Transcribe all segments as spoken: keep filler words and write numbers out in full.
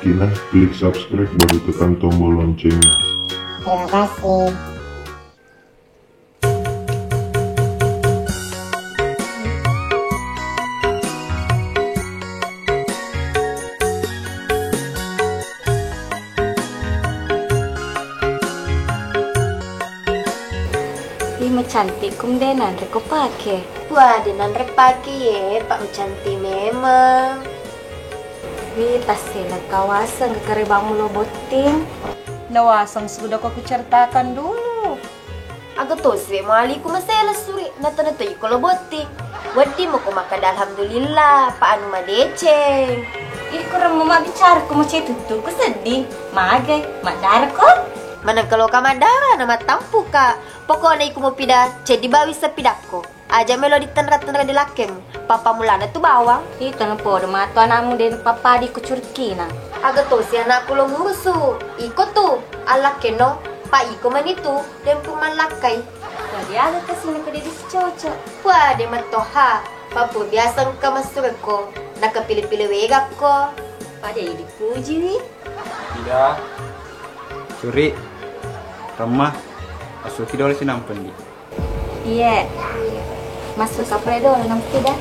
Kina, klik subscribe baru tekan tombol loncengnya. Terima kasih. Ih, macantik kum de nanre ko pake. Wah, de nanre pake ye, pak macantik memang. Wi, tassela kawaseng ke karebamu lo botting. Nawaseng sudah ko kuceritakan dulu. Aga tosi we maliku masela suri, natana to iko lo botting. Wedding moko makkeda alhamdulillah, pa anu madeceng. Ih, kurang mama bicara ko mace tuttu, ku sedih. Magai, maddara ko? Maneng kalo ka maddara na mattampu ka. Pokokna iko mupida, ceddi bawi sepidakko. Aja melo ditenra-tenra di lakkemu. Pappamulana tu bawang. Ih, tena podo matu anakmu de pappadi ku curkina. Aga tosi anakku lo ngurusu. Iko tu, allakkeno, pa iko mani tu, dempu mallakkai. Jadi aga kasina ko de dicocok. Wah, de mattoha. Papu biasa engka massureko, nakapile-pile wegakko. Pada dipuji wi. Iya. Curi. Remma. Asuki dolo sinampendi. Iye. Masuk kapre dolo nampu dah.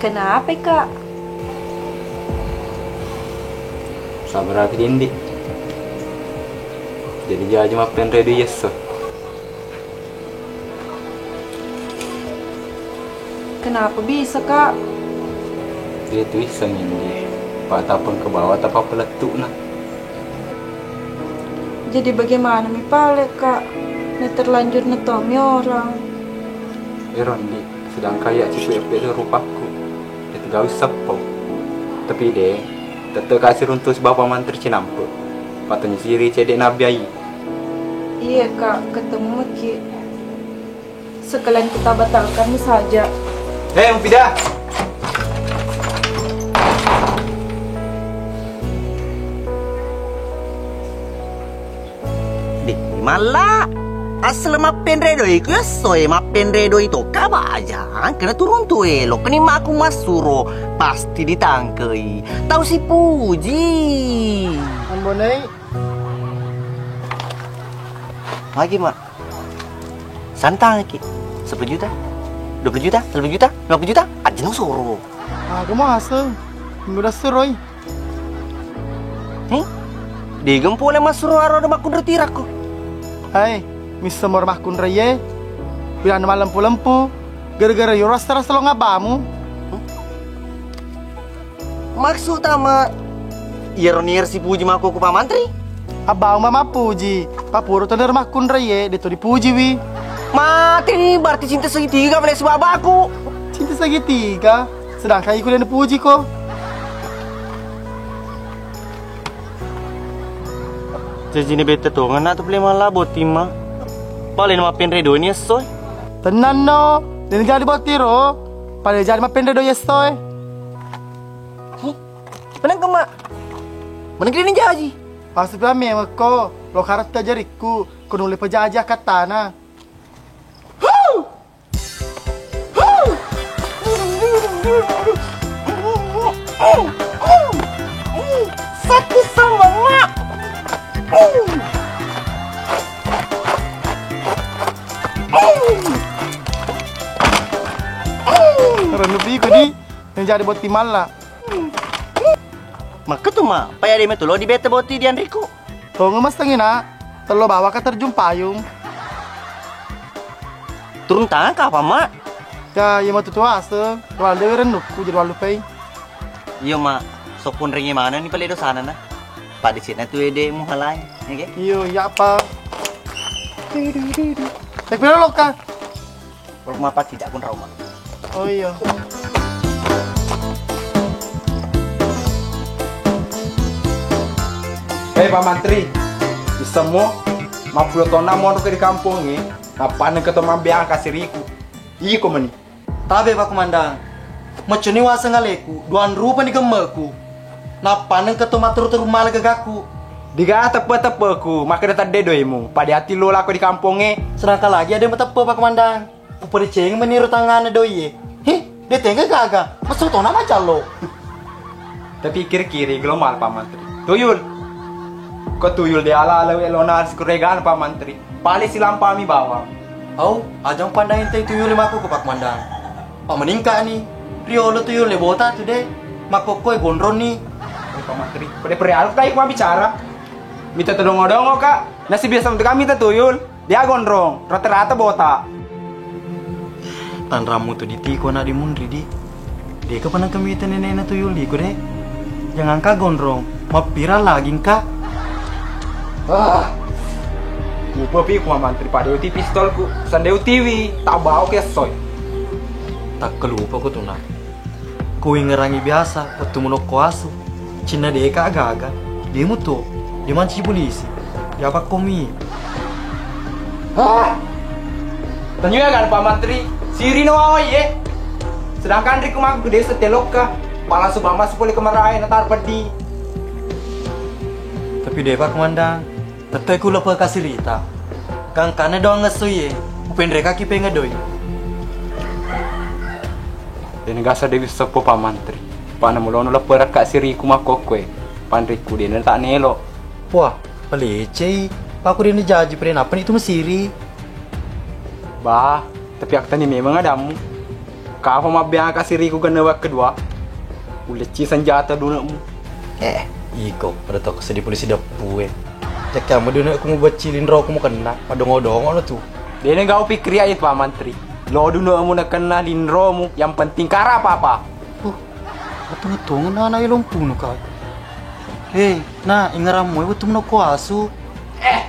Kenapa, Kak? Sabaraki, Dendi. Jadi jaji mappenre dui esso. Kenapa bisa, Kak? Dia tu iseng, Dendi. Patapeng ke bawah tapa pelettukna. Jadi bagaimana mi pale, Kak? Na terlanjur na tommi orang. Ero, Ndi, sedangkan iya cipu eppe do rupakku. Itu gawi seppo. Tapi de, tette kasi runtu si Bapak Mantri cinampe. Pateng siri cedek nabi ai. Iya, Kak, ketemu ki. Sekalian kita batalkan saja. Eh, Mufidah. Di malla. Asal mappenre doi ku esso e, mappenre doi to ka baja. Kena turun tu elo, keni maku masuro pasti ditangkei. Tau sipuji. Ambonei. Magi, Mak? Santangki. Sepuluh juta, dua puluh juta, tiga puluh juta, lima puluh juta, ajeng soro. Aga maseng. Minggu dassuroi. Heh? Degeng pole massuro aro de makkunrai tirakku. Hai, misseng moro makkunrai e. Bilanna mallempu-lempu. Gara-gara yoro rasa-rasa lo ngabamu. Maksudta, Ma? Iyaro nier sipuji mako ku Pak Mantri? Abbaung ma mappuji, papura to nero makkunrai e, de to dipujiwi. Mateni, berarti cinta segitiga pale si babaku. Cinta segitiga? Sedangkan iku de napujiko. Jajine betta tongeng na tu pale malla botting, Ma. Pale na mappenre doi ni esso e. Tennanno, de jadi botting ro. Pale jadi mappenre doi esso e. Heh, menengka, Ma? Menengka ni jaji? Pasti pula memekko, lo karetta jarikku, ko nulle pejaji akkattana. Sakit sama, Ma. Rennu piku di, yang jadi botting malla. Makketu, Ma, paya de metu lo di betta botting di anriku. Tongeng masengngi, Nak, tello bawaka terjung payung. Turun tangan kapang, Ma? Ya, iya matu tuase, wal dewe rennukku jadi wallupai. Iyo, Ma, sokkunrengnge manenni pale dosana na. Pada cena tu ede muhalai, ya ke? Iyo, iya apa? Tapi lo ka? Rumah apa tidak pun rumah. Oh iya. Eh, Pak Mantri, isemmo mappulo tonna monro ke di kampongnge, nappaneng ke to mambeang kasiriku. Iko meni. Tabe, Pak Komandan. Mecconi waseng aleku, duang rupa ni gemmeku. Nappa nengka to matteru-teru mala gagaku. Diga teppe-teppeku, makkeda tedde doimu. Pada ati lo lako di kampongnge. Sedangkan lagi ada mateppe, Pak Komandan. Upadecengi meniro tangana doiye. Heh, de tega gaga. Mesu tona macallo. Tapi kiri-kiri gelo mal, Pak Mantri. Tuyul. Ko tuyul de ala-ala we lona sikuregan, Pak Mantri. Pale silampami bawang. Au, ajang pandang intai tuyul makko ko, Pak Komandan. Pak meningka ni. Riolo tuyul le bota tu de. Makko koe gondrong ni. Oh, Pak Mantri. Pada perial kai ku bicara. Mita todongo-dongo, Kak. Nasi biasa untuk kami ta tuyul. Dia gondrong, rata-rata bota. Tanrammu tu ditiko na dimunri di. Deka panang kemita nenena tuyul diko de. Janganka gondrong, mappira lagi engka. Ah. Upa pi ku mamantri pada uti pistolku, sande utiwi, tabau ke soy. Takkalupa ko tuna. Kuingerangi biasa wettu munokko asu. Cinna deka gaga, demu to, de manci polisi. Diapa komi? Ah! Tanyuya kan Pak Mantri, siri no awai ye. Sedangkan riku maku gede setelokka, pala subama supole kemarae natar peddi. Tapi de Pak Komandan, tettoi kula peka sirita. Gangkana doang ngesso ye, upenrekaki pengedoi. Dene gasa Dewi Seppo Pak Mantri. Pak namulono lepperakka siriku makkokkoe. Panrikku dene tak nelo. Wah, pelecei. Paku dene jaji prenapani tu mesiri. Bah, tapi aku tani memang adamu. Kapa mabbeangka siriku gennewa kedua? Ulecci senjata dunekmu. Eh, iko, pada toko seddi polisi deppue. Cekkamu dunekku mubecci linroku mukenna, madongo-dongo no tu. Dene gau pikkiri aja Pak Mantri. Lo dunekmu nakenna linromu, yang penting kara apa-apa. Uh, atung-atung na anak ilompuno kau. Eh, na ingerammu wettu menokko asu. Eh,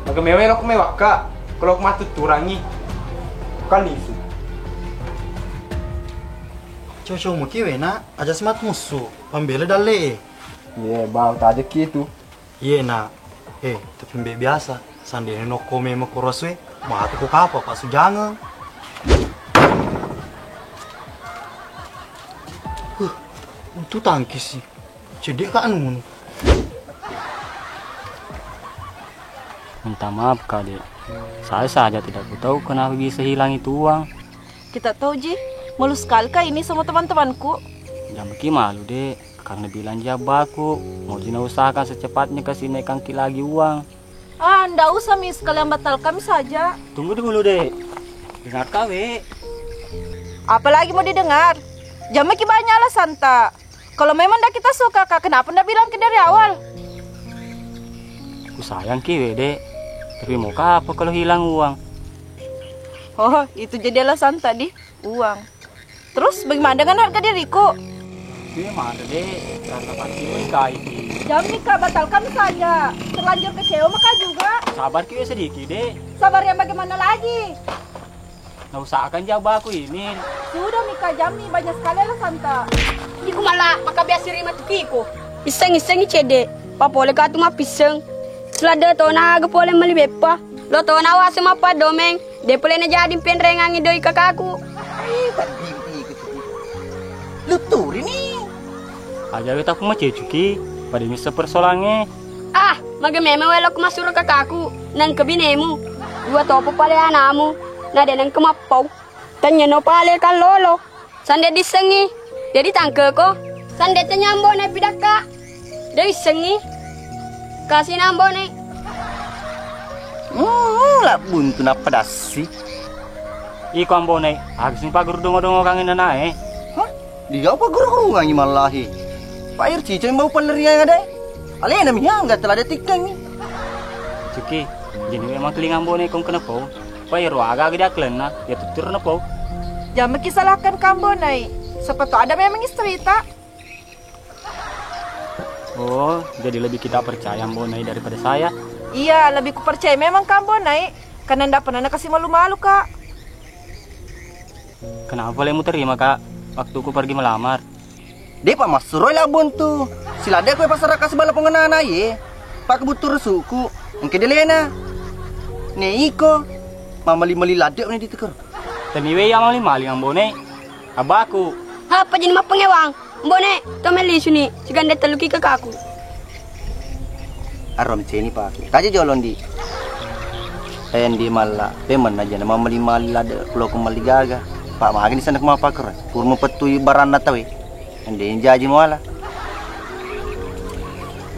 maga mewa ero ku mewakka. Kalau aku matutturangi. Kan lisu. Cocok muki wena, aja semat musu, pambela dalle e. Iye, bau tajeki itu. Iye na. Eh, tapi mbe biasa, sandene nokko memo koroswe, mate ko kapa pasujangeng. Huh, untu tangkisi. Cedde ka anu. Minta maaf, Kak, Dek. Saya saja tidak tahu kenapa bisa hilang itu uang. Kita tahu, Ji. Malu sekali, Kak, ini sama teman-temanku. Jangan bikin malu, Dek. Karena bilang ji abbaku, mau ji usahakan secepatnya kasih naikkan ki lagi uang. Ah, ndak usah, Mi. Sekalian batalkan saja. Tunggu dulu, Dek. Dengar kawe. Apalagi mau didengar? Jamaki banyak alasan, tak? Kalau memang ndak kita suka, Kak, kenapa ndak bilang ke dari awal? Ku sayang ki, Dek. Tapi mau apa kalau hilang uang? Oh, itu jadi alasan tadi? Uang. Terus bagaimana dengan harga diriku? Itu yang mana, Dek? Harga pasti menikahi ki. Jangan nikah, batalkan saja. Terlanjur kecewa maka juga. Sabar ki sedikit, Dek. Sabar yang bagaimana lagi? Nggak usahakan jawab aku ini. Sudah, Mika, jami banyak sekali alasan tak. Iku malah maka biasa rima tukiko. Iseng-isengi cede. Papole katu mapisseng. Selada tona aga pole meli beppa. Lo tona wase mappa domeng. De pole na jadi penrengangi doi kakaku. Ai, tadi iku tu. Luturi ni. Aja weta aku macecuki. Pada misa persolange. Ah, maga memang welo ku masuro kakaku, nengka binemu, dua topo pale anamu, na de nengka mappau. Tanya no pale kallolo, sande dissengi, jadi tangkeko. Sande tanya ambo na pidakka, de issengi, kasi na ambo ne. Hmm, la buntu na pedassi. Iko ambo ne, habis ni paguru dongo-dongo kangen na nae. Hah? Digau paguru-gurungangi mallahi. Pak Irci coy mau pelerian ada. Alena mihangga telah detikkangi. Cuki, jadi memang telinga ambo ne kong kena pau. Pak Iro aga gede aklenna, ya tutur na pau. Jangan mengkisalahkan kambo nai. Siapa tahu ada memang istri tak? Oh, jadi lebih kita percaya ambo nai daripada saya. Iya, lebih ku percaya memang kambo nai. Karena ndak pernah nakasih malu-malu, Kak. Kenapa le muterima, Kak, waktu ku pergi melamar? Depa massuroi labbuntu. Siladde koe pasara kasi bala pongenana ye. Pak kebutur suku. Engke delena. Ne iko. Mamali-mali ladde ne ditekero. Teniwe ya mali-mali ambone. Abaku. Apa jadi mapengewang? Mbone, to melli suni, sigande tellu ki kakaku. Aro meceni pake. Taja jolo ndi. Eh, ndi malla. Pemen aja na mamali-mali lade kulo ko mali gaga. Pak magani sana kuma pakar. Pur mepettui baranna tawe. Ende jaji muala.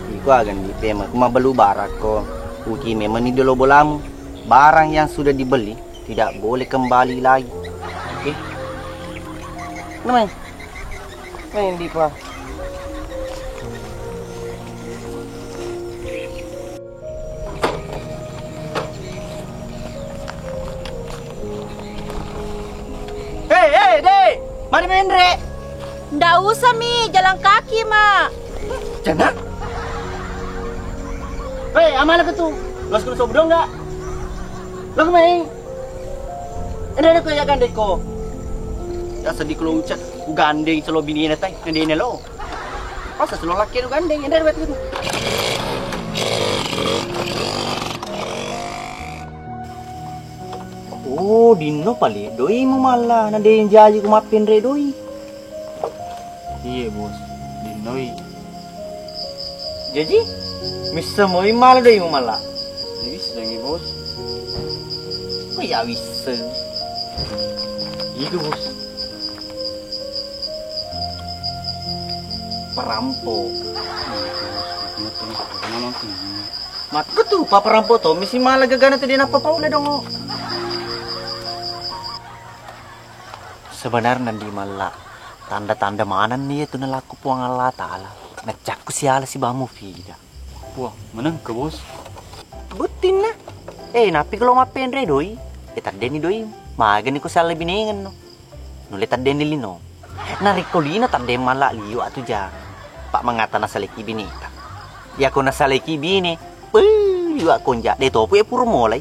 Iko aga ndi pemen kuma balu barakko. Uki memang ni dolo bolamu. Barang yang sudah dibeli tidak boleh kembali lagi. Oke. Namanya? Main di pa. Hei, hei, dek! Mari menre! Ndak usah mi, jalan kaki ma. Jana? Hei, amala ke tu? Los kena sobdong nggak? Los main. Ende ko ya gandeng ko. Ya sedih kalau ucap, ku gandeng selo binina tai, nende lo. Masa selo laki lu gandeng, ende buat gitu. Oh, dinno pale doi mu malla, na de jaji ku mappenre doi. Iye, Bos, dinnoi. Jaji, missa moi mala doi mu malla. Wissengi, Bos. Ko ya wisseng. Iku, Bos. Perampo. Makko tu pa perampo to misi mala gagana tu de nappa paula dongo. Sebenarna ndi malla, tanda-tanda manenni iya tu nalakku Puang Allah Taala. Naccakku siala sibamu fida. Wah, menengka, Bos. Buttinna. Eh, napi kalau mappenre doi? Eh, taddeni doi. Magani ko siala binengen no. Nulle taddeni lino. Narekko lino taddeng malla liwa tu ja. Pak mangata nasaleki bineta. Yako nasaleki bine, pe liwa konja de topu e pura molai.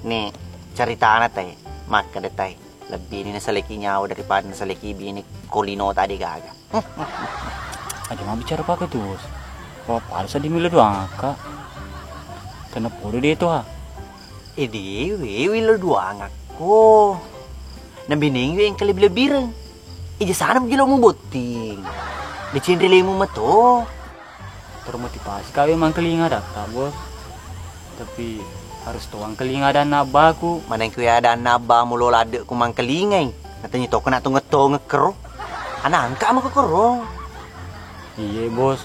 Ne caritana tae. Makkeda tae. Lebbi ni nasaleki nyawa daripada nasaleki bini ko lino tadi gaga. Aja mabbicara pake tu, Bos. Wah, pada seddi mila doang akka. Kena podo de to ha. Ede we wilo doang akko. Nabineng we engka lebbi-lebbireng. Ija sana jelo mu botting. Dicinri lemu meto. Termotivasi kawe mangkelinga datta, Bos. Tapi harus to wangkelinga adanna abbaku. Maneng kuya adanna abbamu lo ladde ku mangkelingai. Natanyi to kena tongeng-tongeng kero. Ana angka mako kero. Iye, Bos.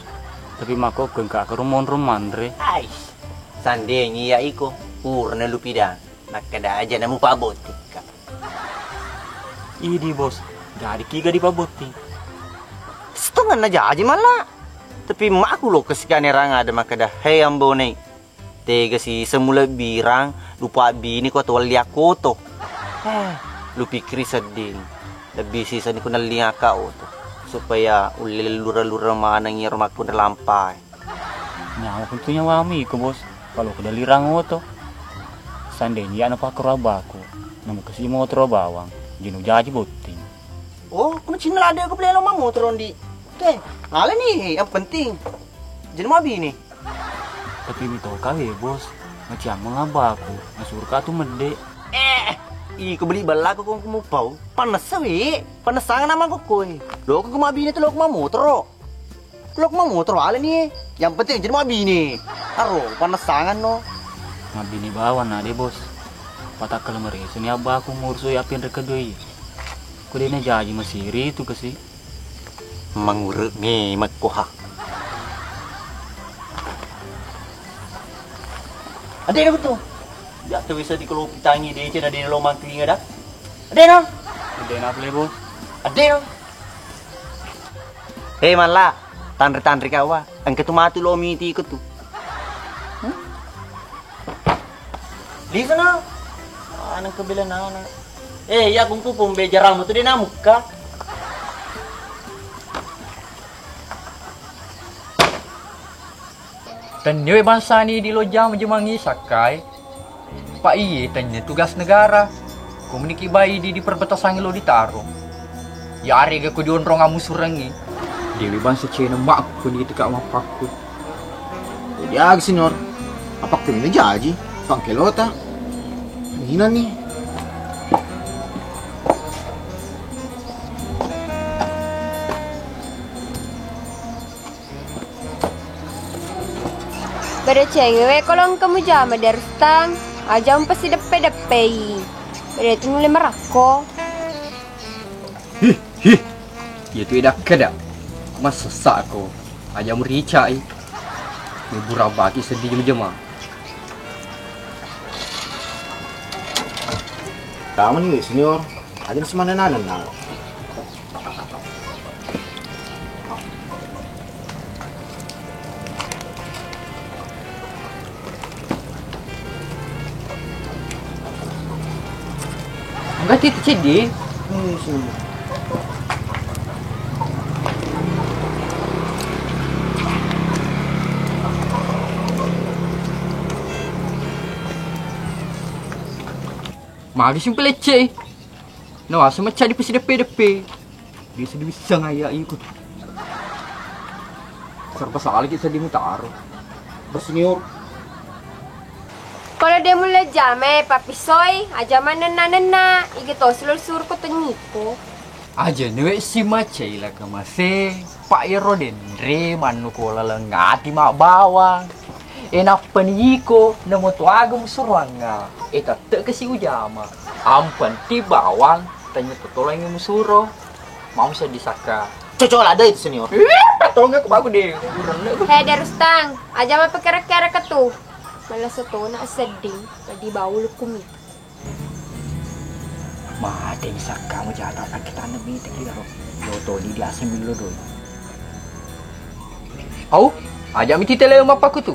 Tapi mako engka kero monro manre. Ais. Sandeng iya iko. Purna lupida. Makkeda aja namu pabottikka. Idi, Bos. Jadi kiga di pabotting. Setongenna jaji malla. Tapi makku lo kesikane rang ada makkeda, "Hei Ambonei, tega si semula birang lupa bini ko tuwalli akkoto." Eh, lu pikiri sedding. Lebbi sisani ku nelli aka oto supaya ulle lura-lura maneng iyaro makkunra lampae. Nyawa kuntu nyawamu iko, Bos. Kalau kedalirang oto. Sandeni ana pakro abaku. Namu kasi motoro bawang. Jenu jaji botting. Oh, kuna cinna ladde ko pelelo mamotoro ndi. Teh, lale ni yang penting. Jadi mau bini. Tapi mitoka we, Bos. Maciammeng abbaku. Nasuru ka tu medde. Eh, iko beli ballako ko mupau. Panessa we. Panessang nama ko koe. Loko ko mabini tu loko mamotoro. Loko mamotoro ale ni. Yang penting jadi mabini. Aro, panessang no. Mabini bawang na de, Bos. Patakkalu mereso ni abbaku ngurusui api rekkedoi. Ko de najaji masiri tu kasi. Mangure memekko ha. Ade na betul. Ya tu bisa dikelopi tangi de cina de lo mangkelinga da. Ade na. Ade na pale, Bos. Ade na. Hei malla, tanri-tanri kawa. Engka tu matu lo miti ikut tu. Di sana. Anak kebela nana. Eh, ya kumpu pombe jaramu tu de namukka. Tenniwe bangsani di lojang jemangi sakkai. Pak iye tenne tugas negara. Komuniki bai di, di perbatasan lo ditaro. Yarega ko dionrong amusurengi. Dewi bangsa cena makku ni teka mapakku. Jadi aga senior. Apakku ni jaji. Pangkelota. Nina ni. Pada cengewe kalau engka mujama Darustang, aja mpasideppe-deppei. Pada itu nulle marakko. Hih, hih. Iya tu edakkeda. Masessa ko. Aja muricai. Mubura baki seddi jema-jema. Tamani we senior. Aja semanna-nanna. Enggak, titik ceddi. Magi simpelecce. Nawaseng macca dipasideppe-deppe. Bisa diwisseng aya iku. Serba salah ki seddi mutaro. Bos senior. Kalau de mulle jame, pappisoi, aja manenna-nenna. Iga to selo suruh ko tengiko. Aja newe si macai la kamase, pak yero denre mannuko laleng ati mabbawang. E nappani iko, namo to aga musuroanga. E tette ke si ujama. Ampen ti bawang, tanya to tolong musuro. Mau seddi sakka. Cocok ada itu senior. Ih, patonga ku bagus deh. He Darustang, aja mapekere-kere ke tu. Malah setona sedding, tadi bau lukumi. Mate ni sakka mujata pakai tanah bintang di daro. Lo to di dia sembil lo doi. Au, aja miti tele mappaku tu.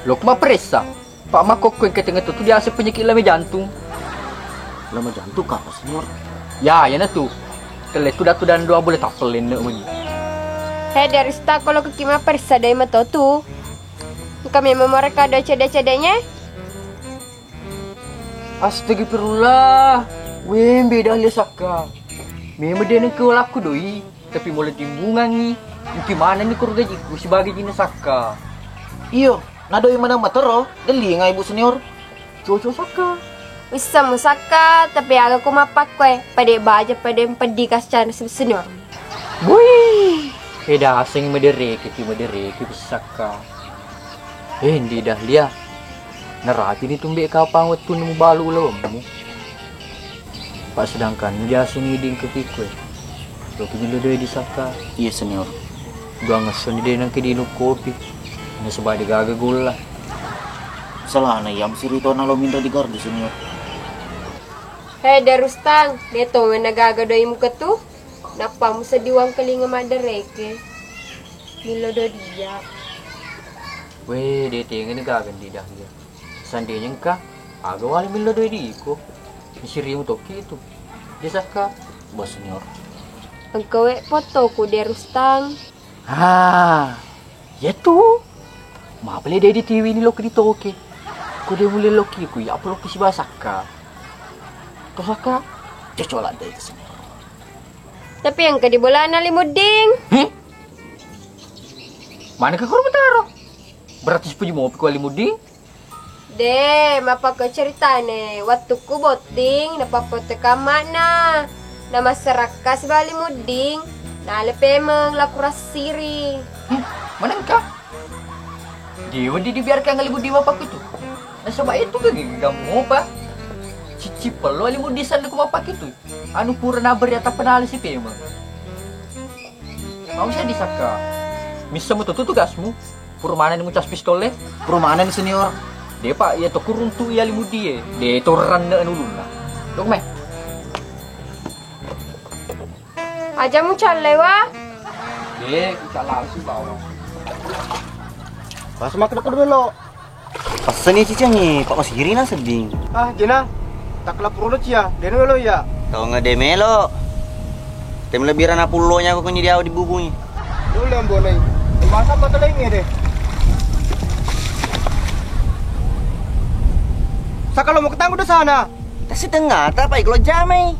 Lo kuma pressa. Pak makkokko engka tengnga tu diaseng penyakit lame jantung. Lame jantung apa senior? Ya, yana tu. Kelle tu datu dan dua boleh tapel lenne meni. He Darustang, kalau kekima persa dai mato tu. Engka memang mereka ada cede-cedenya. Astagfirullah. Wembe dah le sakka. Memang dia nengke walaku doi. Tapi mula timbungangngi, engki manenni koro gajiku sebagai jina sakka. Iyo, nadoi maneng matero, delinga ibu senior. Cocok sakka. Wisseng musakka, tapi aga ko mappakkue, pade baja pade peddi kascana senior. Wih, eda aseng madereke ki madereke sakka. Eh, ndi Dahlia. Narapini tumbe kapang wettunna mubalu ulawemmu. Pak sedangkan biasa ni di engka pikue. Loki millo doi di sakka. Iya senior. Dua ngesso ni de nangke di inung kopi. Nasaba de gaga golla. Salahna iya musirito na lo minro di gardu senior. He Darustang, de tongenna gaga doi muka tu. Nappa museddi wangkelinga maddereke. Millo do dia. Weh, de tengeni gaga ndi Dahlia. Seandainya engka, aga wale millo doi di iko. Misirimu tokki itu. Desakka, bos senior. Engka we fotoku Darustang. Ah, iya tu. Mapele de ditiwini loki ditoke. Ko de mulle loki ku iya apa loki sibawa sakka. To sakka, cocok ladde itu senior. Tapi engka di bolana Alimudding. Hmm? Mana ke kurang taro? Berarti sepuji mopi ku Alimudding. De, mappakko ceritane, wettukku botting, napappotte kamma'na, na massarakka sibawa Alimudding, nale pemeng laku rassiri. Hmm, manengka? Di wedding dibiarkan Alimudding mappakkutu. Nasaba itu gagi gamu apa? Cicci pello Alimudding sanna ku mappakkutu. Anu pura naberi atappa nale si pemeng. Mau saya disakka. Missa mu tutu tugasmu. Pura mana ni mucas pistol e? Pura mana ni senior? De pak, iya to kuruntu iya Alimudding e. De to ranne anu ulunna. Dok me. Aja mucalle wa. De, kita langsung bawa. Pas makan dulu. Passani cicangngi, Pak Masiri na sedding. Ah, jena. Taklapuro cia, dena melo iya. Tau ngede melo. Tem lebih rana pullonya kok kunyi diawa dibubungi. Dulu yang boleh. Masa apa tuh lainnya deh? Sakalo mau ketangguh di sana. Tasi tengah, tak apa iklo jamai.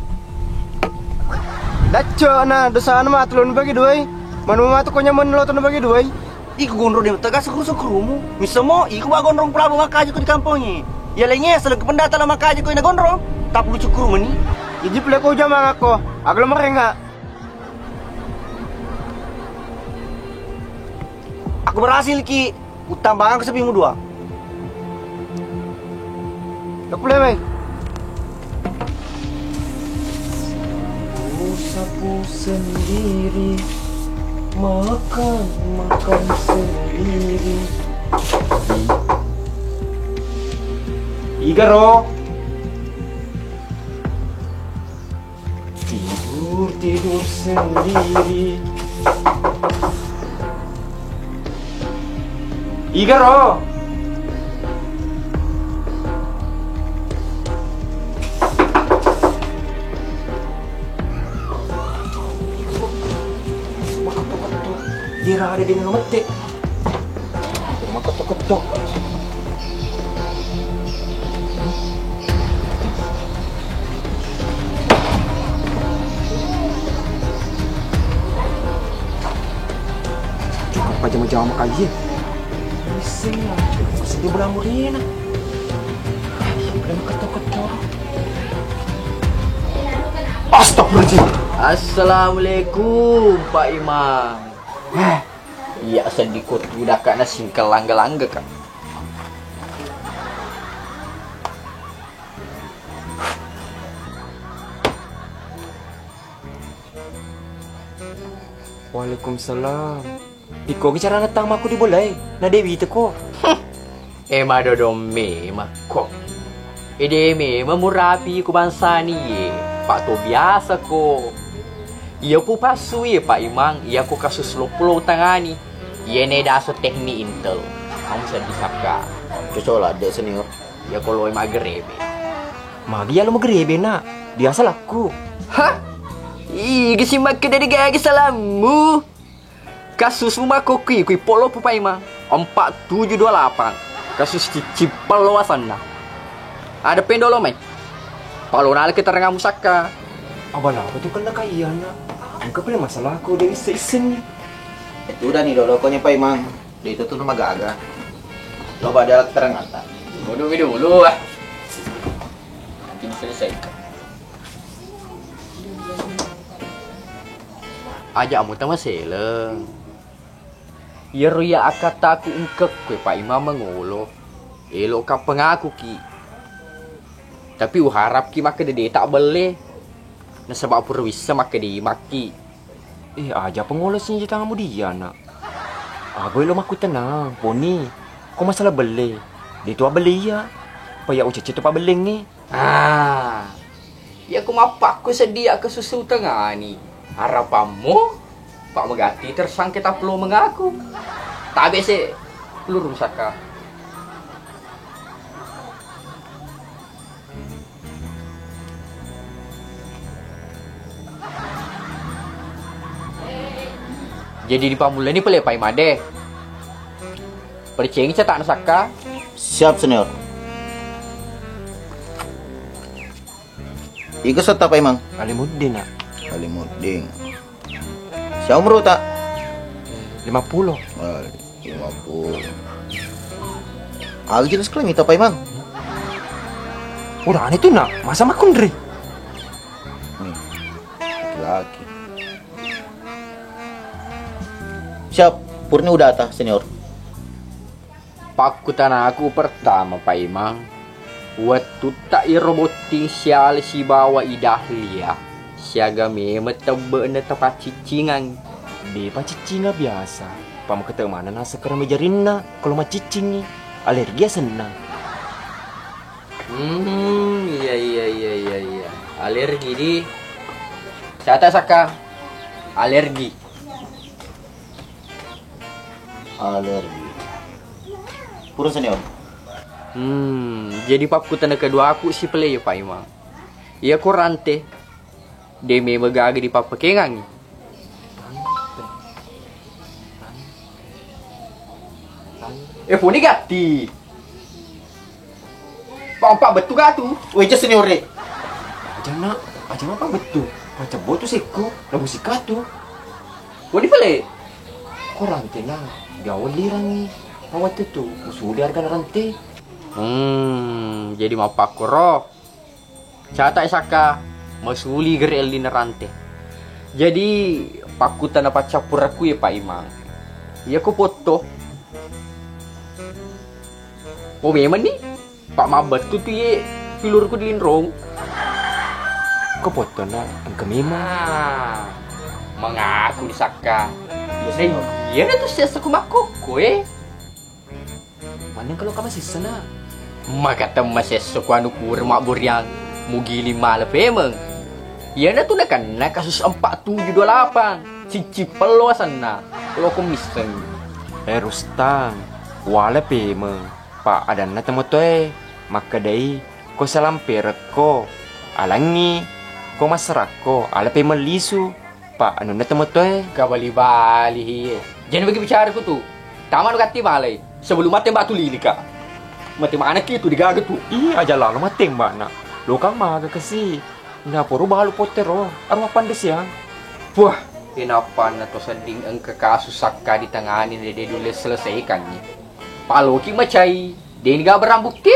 Dacco na dosana matu lo bagi duai. Manu matu ko nyaman lo bagi duai. Iku gondrong de tegas kuru-kurumu. Misemo iku ba gondrong pelabu makaji ko di kampongnge. Iya laingnge seleng pendata la makaji ko ina gondrong. Tapi lucu kuru meni. Iji pule ko jamang ako. Aku lo merenga. Aku berhasil ki. Utambangkan sepimu dua. Boleh, Bang? Sapu-sapu sendiri, makan, makan sendiri. Igaro. Tidur, tidur sendiri. Igaro. Dia ada di mette. Makketok-ketok. Cukup aja mau jawab kali ya. Bisa ya. Masih dia bola murina. Udah makketok-ketok. Astagfirullahaladzim. Assalamualaikum, Pak Imam. Eh, iya, sedikit udah kak nasingkel langga-langga kak. Waalaikumsalam. Iko bicara tentang aku di bolai, na Dewi teko. Eh, madodong memang ko. Ede memang murapi ku bangsani ye. Pak to biasa ko. Iya pu passu ye Pak Imang, iya ko kasus loppo lo tangani. Iya ne daso teknik intel. Kamu sedih saka. Cocola de senior. Iya ko lo magerebe. Magi ya lo magerebe nak? Biasa laku. Hah? Ih, gisi makke dari gaya salammu. Kasus rumah koki kui polo pupaima empat tujuh dua delapan. Kasus cicipel lo asanna. Ada pendolo mai. Palo nala keterangan musakka. Abala apa tu kena kayana? Engka pale masalah ko de isse-issenni. Itu udah nih dolo ko nyepai mang. De itu tuh magaga. Coba ada keterangan tak? Bodoh video dulu ah. Nanti diselesaikan. Aja' mutama seleng. Iyaro iya akkattaku engkekkoe Pak Imam mangolo, elo'ka pengakuki. Tapi uharapki makkeda de' tabbelle, nasaba' pura wissa makkeda imakki. Eh, aja' pengolo senjata mudia, Nak. Ago elo makkutenang, poni. Ko masalah belle, de' tu abbelle iya. Paya ucecce tu pabbellengnge. Ah, iya ko mappakko sedia ke susu tengani. Harapanmu, Pak Megati tersangka taplo mengaku. Tabe se, lurung saka. Jadi di pammulani pale Pak Imade. Percengi cetak nasakka. Siap, Senior. Iga setta Pak Imang? Alimuddin, Nak. Alimuddin. Siapa umur tak? Lima puluh. Oh, lima puluh. Aku jelas kalau minta Pak Imang. Udah aneh tuh, Nak. Masa makundri? Nih, laki-laki. Siap, purni udah ta, Senior. Pakkutanaku pertama, Pak Imang, wettutta iro botting siala sibawa i Dahlia, siaga memeng tebbe'na tapacciccingang? De' pacciccinga biasa, pa makete maneng naseng karamejarinna, kalau macciccingi, alergi asenna. Hmm, iya, iya, iya, iya, iya. Alergi di. Sata saka alergi. Alergi. Pura senior. Hmm, jadi pakkutana keduaku si pale ya Pak Imang. Iya ko rante. De' memeng gaga dipappakengangi. Eh, poni gatti. Pak, Pak, bettu katu. Weh, jas senior e. Aja nak, aja apa bettu. Macam botu sekku, labu sikatu. Poni pale. Ko rante na, gawal lirangi. Mawattu tu, usuli harga rante. Hmm, jadi mappakkoro. Cata' saka masuli gere' ellinna rante. Jadi pakkutana paccappurakku ya Pak Imang. Iya ko potto. Oh memang ni Pak mabbettu tu ye. Ulurku di linrong. Ko pottona engka memang. Ah, mengaku di sakka. Iya, iya, iya, itu siasa ku makkokko, eh. Maneng kalau kamu sissana. Maka temma sesso ku anu pura mabburiang mugiling mala pemeng. Iyana tu nakenna kasus empat tujuh dua delapan. Cicci pello asenna. Lo ku misseng. Eh, Rustang, wala pemeng. Pa adanna temotoe makkedai, ko salamperekko alangngi, ko massarakko ala pemeng lisu. Pa anunna temotoe. Kabali-bali hiye. Jadi bagi bicara ku tu. Tama nu gatti malai. Sebelum mate batu lilika. Mate mana ki tu digaga tu. Iya aja lalo mate mbakna. Lokang maga kasi. Naporo balu pottero. Arwah pandesiang. Wah, kenapa na to sedding engka kasus sakka ditangani dede dule selesaikan ni. Paloki macai. Deni ga barang bukti.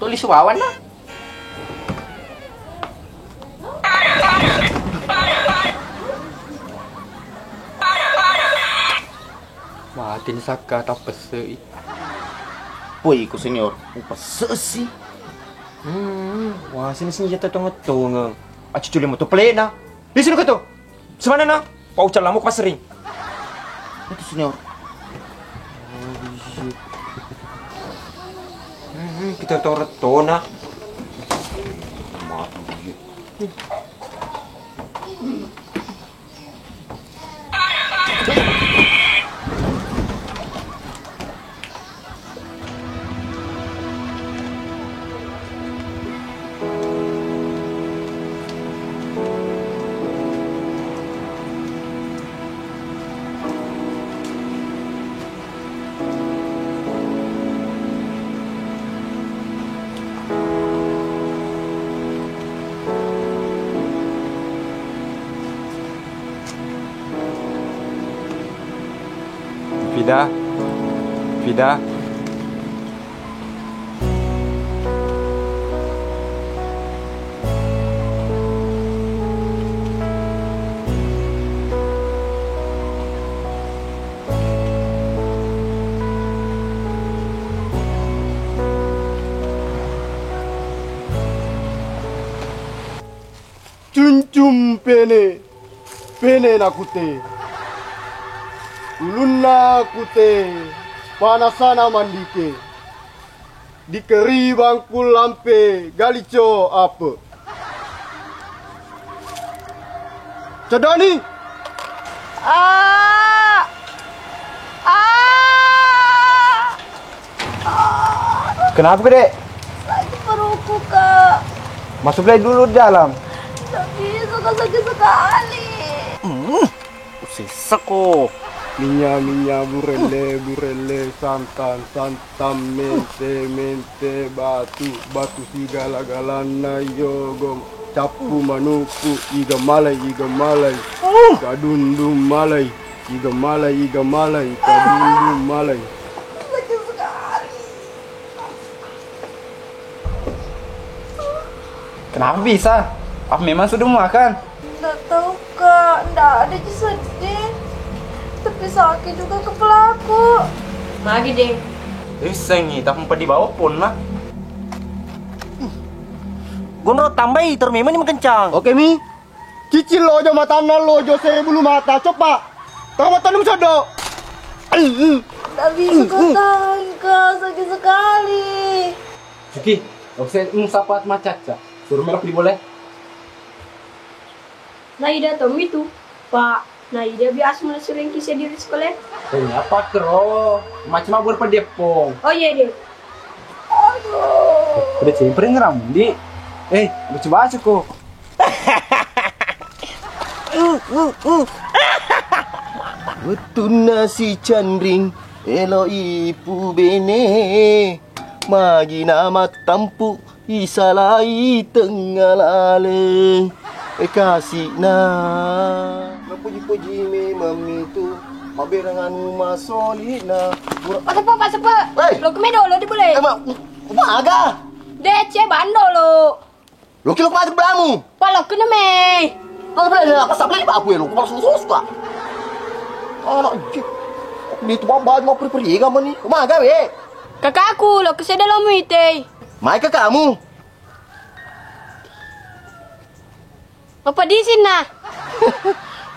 Tulis wawan na. Mate ni sakka tappessei. Poi iko senior, upessesi. Hmm, wah sini sini jatuh tongeng-tongeng. Acuculi moto pelena. Di sini kau tuh. Semana na? Pau calamu ku pasering. Itu senior. Hmm, kita tahu retona. Mati dia. Fida, Fida. Cuncung pene, pene na kute. Ulunna kute, panasana mandike. Dikeribang ku lampe galico ape. Cedani. Ah! Ah! Ah! Kenapa, Dek? Sakit perutku, Kak. Masuklah dulu di dalam. Nggak bisa, Kak, sakit sekali. Hmm, usisako. Minya, minya, burelle, burelle, santan, santan, mente, mente, batu, batu sigala-galanna yogo, cappu manukku, iga malai, iga malai, kadundung malai. Iga malai, iga malai, kadundung malai. Sakit sekali. Kenapa bisa? Apa memang sudah makan? Nggak tahu, Kak. Nggak ada ji sedih. Tapi sakit juga kepalaku. Magi, Deng? Risengi, tapi empat di bawah pon lah. Gondrong tambahi, terus memang ini makencang. Oke, Mi. Cicil lojo matanna lojo sere bulu mata, coba. Tau matanna musodo. Nggak bisa kau tahan, Kak. Sakit sekali. Suki, usah musapa macaca. Suruh melok di boleh. Nah, ida tommi tu, Pak. Nah, ida biasa mulai sering kisah diri sekolah. Ternyata kero. Macam apa berpedepong. Oh iya, deh. Aduh. Udah cempreng ramu, Di. Eh, baca-baca kok. Wettunna si Canring elo ipu bene, magi na mattampu isalai tengnga laleng. Eh, kasina. Napuji-puji memang mitu, maberang anu masolina. Pura- Pak Sepe, Pak Sepe. Hei. Lo keme dolo di boleh. Eh, ma-, ma aga? Dece bandolo. Loki, loki mati belamu. Palokkena me. Loki bela apa sabla di babu, loki malah susu suka. Anak je. Ni tu baba mau pergi mani. Maga we. Kakakku, loki sedelo muite. Mai kakakmu. Mapeddi isinna.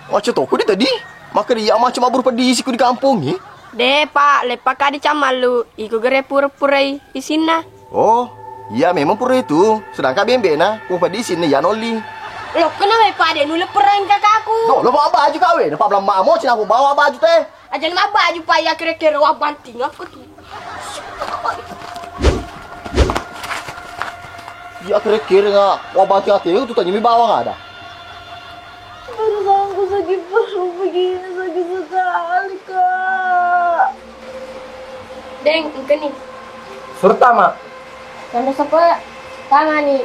Macca toko di tadi. Maka dia macca mabburu peddi isi ku di kampong e. De, Pak, leppa ka di cammallu. Iko gere pura-purai isinna. Oh, iya memang pura itu. Sedangkan bembe na, ku peddi isinna iya nolli. Lo kena we, Pak, de nulle perang kakaku. Do, lo bawa baju kawe, na pablang mamo cina ku bawa baju teh. Aja na mabbaju, Pak, iya kere-kere wa banting aku tu. Iya kere-kere nga wa banting ate tu tanya mi bawang ada. Perut aku sakit perut begini, sakit sekali, Kak. Deng, engkeni. Serta, Mak. Tanda sepe, tangani.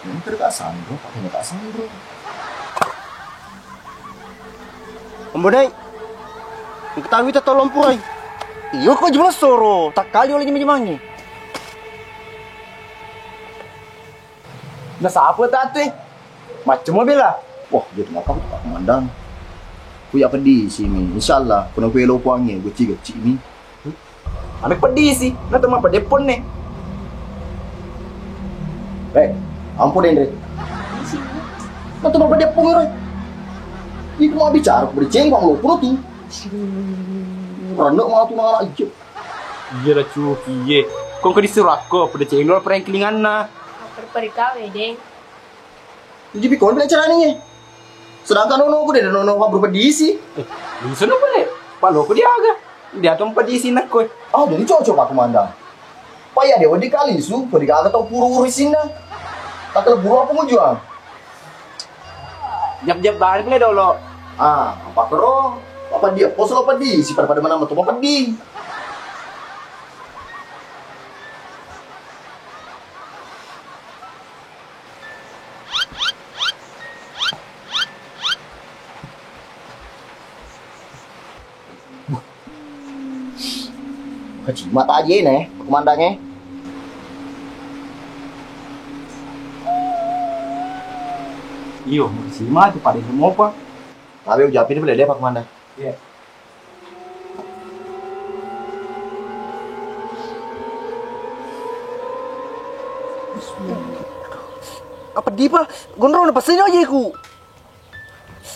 Menteri Kak Sandro, pakainya Kak Sandro. Ambo Nai, engka tau wita tau lomporai. Iyo ko jumlah soro, takkali oleh jema-jemangi. Na sapa tate? Macam mobil lah. Wah, jadi ngapa Pak Komandan? Ku ya peddi sini. Insyaallah, kuna ku elo puangi, gecci-gecci mi. Ame peddi si, na tau mapeddi ponne. Eh, ampun Dendre. Na tau mapeddi pong ero. Iku mau bicara, peddi ceng, mau pulo tu. Randok mau tu nara ijo. Iya lah, Cuki, iye. Kong ke disuruh aku, pedeceng dulu prank kelinganna. Perperi kawe, Deng. Jadi pikon bela caranya. Sedangkan nono aku deh, nono aku berpedisi. Eh, bisa nopo, Dek? Pak lo aku diaga. Dia tuh pedisi nak koi. Oh, jadi cocok Pak Komandan. Pak ya, dia wedi kali su, wedi kagak tau puru-puru isinna. Tak kalau buru apa mau jual? Jap-jap balik le dolo. Ah, apa kero? Apa dia pos lo peddi? Si pada-pada mana metu peddi. Kacima ta aja ne, Pak Komandan e. Iyo, makasih mah tu pada semua apa. Tapi ucapin boleh deh Pak Komandan. Iya. Apa dipa? Gondrong na pasai aja ku.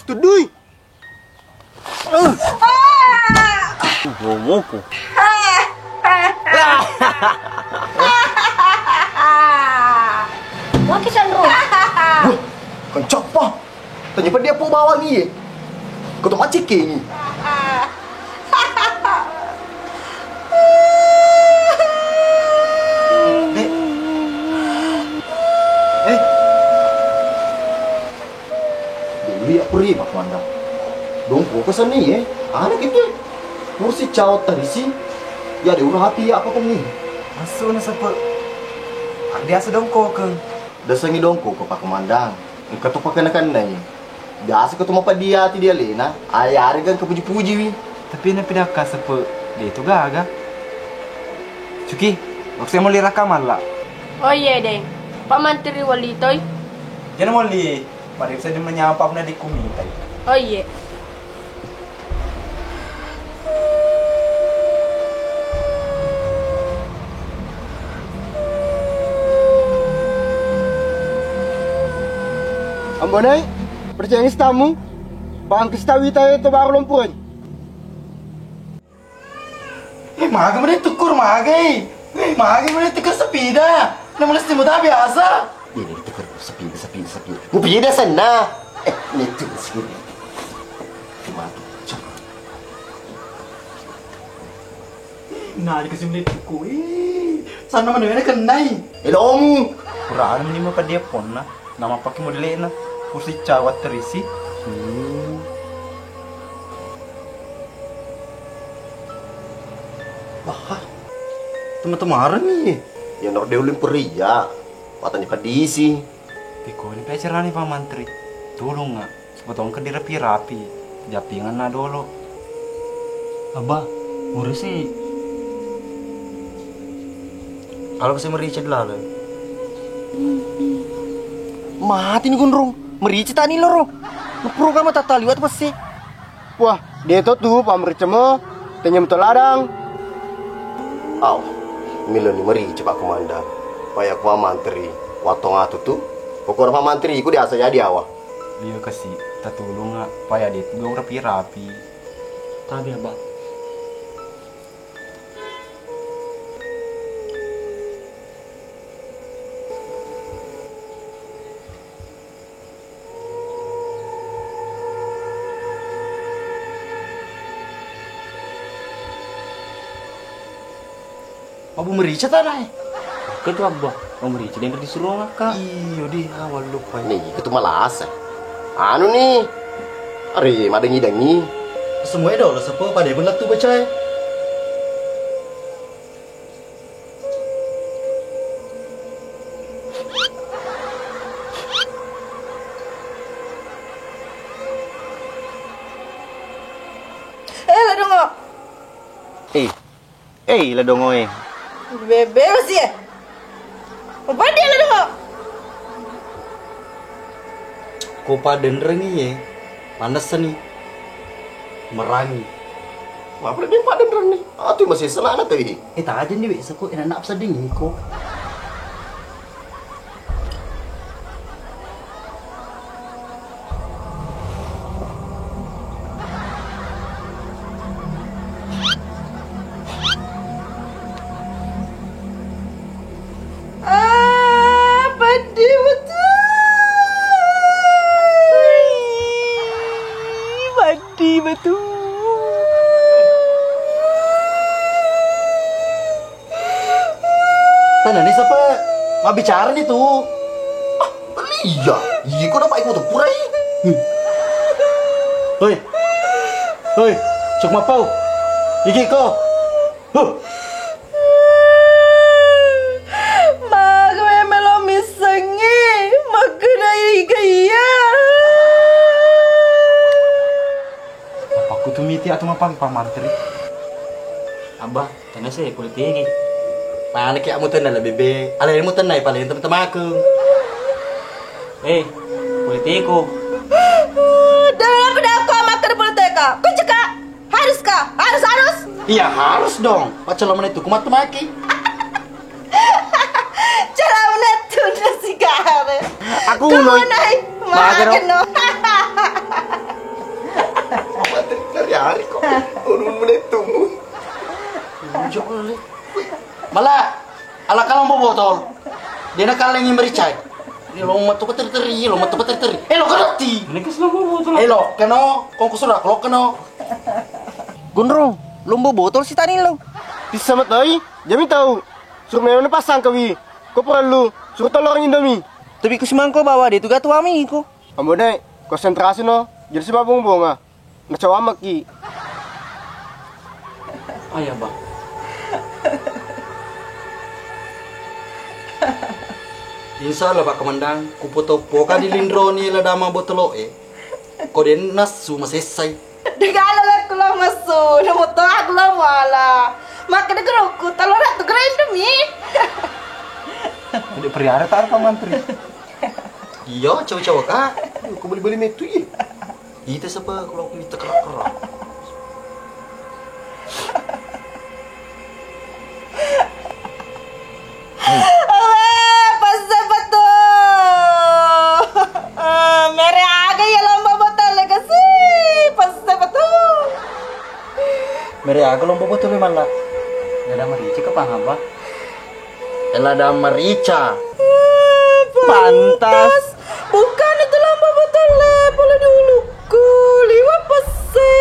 Tudui. Ngomongku. Maki Sandro. Wah, kencappa. Tanya pada dia pau bawang iye. Kau tu macik ke ni. Dek. Eh. Dulu ya puri Pak Komandan. Dong kok kesan ni eh. Ada gitu. Kursi cawat tarisi. Ya ada urah api ya apa kau ni. Asu na sepe. Biasa dong kok ke. Dasengngi dongko ko Pak Komandan. Engka to pakenna-kennai. Biasa ko to mapeddi ati di alena, ayarega engka puji-pujiwi. Tapi napidakka sepe, de to gaga. Cuki, waktu saya mau liraka malla. Oh iye, Deng. Pak Mantri wali toi. Jana wali, mari saya menyapa na di kumitai. Oh iye. Ambo Nai, percaya ni setamu? Bang Kista Wita itu baru lompoin. Eh, maga mana tukur maga, eh. Eh, maga mana tukur sepeda. Nama nasi muda biasa. Ini tukur sepeda, sepeda, sepeda. Mau sepeda sana. Eh, ini tukur sepeda. Mati. Nah, dikasih menit tukur. Eh, sana mana mana kenai. Elomu. Kurang ini mah pada ponna. Nama pakai modelna? Kursi cawat terisi. Hmm. Wah, teman-teman ni. Ya, nak dia ulin peria. Matanya pedisi. Piko ni pecerani Pak Mantri. Tulung nggak? Sebetulnya kan dirapi-rapi. Japingan na dolo. Abah, urusi. Kalau saya merica dulu. Mati ni gondrong. Merica tani loro. Program tata liwat pasti. Wah, dia to tu pamerica mo. Tenyem to ladang. Au, milo ni merica Pak Komandan. Paya ku mantri. Wattong atu tu, pokokna Pak Mantri iku diasa jadi awa. Iya kasi, tatulunga, paya de tu gau rapi-rapi. Tabe, Abah. Mabbu merica tanae? Ketu, Abba. Mabbu merica denre disuruh ngakak. Iyo di, awal lupa. Nih, itu malasa. Anu nih. Are, madengi-dengi. Semua dolo sepo pada pun lettu bacae. Eh, la dongo. Eh, eh, la dongo, eh. Bebe masih, eh. Apa dia, la dongo? Ko padenrengi, eh. Panessani. Merangi. Apa dia padenrengi? Atu masih selana tu, eh. Eh, tajeng di, wek, seko, eh, nak seding, ko. Ah, peddi betul. Peddi betul. Tanani sapa mabbicara ni tu? Ah, iya. Iya, kok dapat ikut purai? Hoi. Hoi, cuk mapau. Iki ko. Huh. Maga melo missengngi, makkeda iga iya. Apa ku tu miti atu mapang pamantri? Abah. Tena se, pole tegi. Mana ki amu tenna lebih be. Alemu tenna pale teman-temanku. Eh, pole teko. Dalam aku makan pole teka. Kau cekak. Harus kah? Harus, harus. Iya, harus dong. Pacar lo menit itu kumat temaki. Cara menetun nasi kare. Aku Kau unoi. Nai. Mager, Dok. Makan no. Apa tadi hari kok? Turun menetun. Mala, ala ka lombo botol. De na kalengi mericai. Ni lo metu ko teri-teri, lo metu ko teri-teri. Eh, lo kedotti. Ini kes lombo botol. Eh, lo keno, kongko surak, lo keno. Gunrung, lombo botol si tani lo. Bisa mat oi, jami tau. Suruh memang pasang kawi. Ko perlu, suruh telur Indomie. Tapi ku simangko bawa de tu gatu ami ko. Ambo dai, konsentrasi no. Jadi si babung bonga. Nacawa maki. Ayah, Bang. Insya Allah, Pak Komandan, kupoto poka di linroni la dama botolo e. Ko den nassu masessai. Degala la kulo massu, namoto aku lo muala. Maka de gerukku, telur ratu gerendemi. Udah periara tak Pak Mantri. Iya, cawa-cawa, Kak. Ko beli-beli metu, iya. Ita sapa kalau aku minta kerak-kerak. Weh, pesse petu. Eh, mere aga ya lomba botol kasi, pesse petu. Mere aga lomba botol malla. Ada merica ke paham, Pak? Lada merica. Pantas. Bukan itu lomba botol, pole di ulukku. Liwa pesse.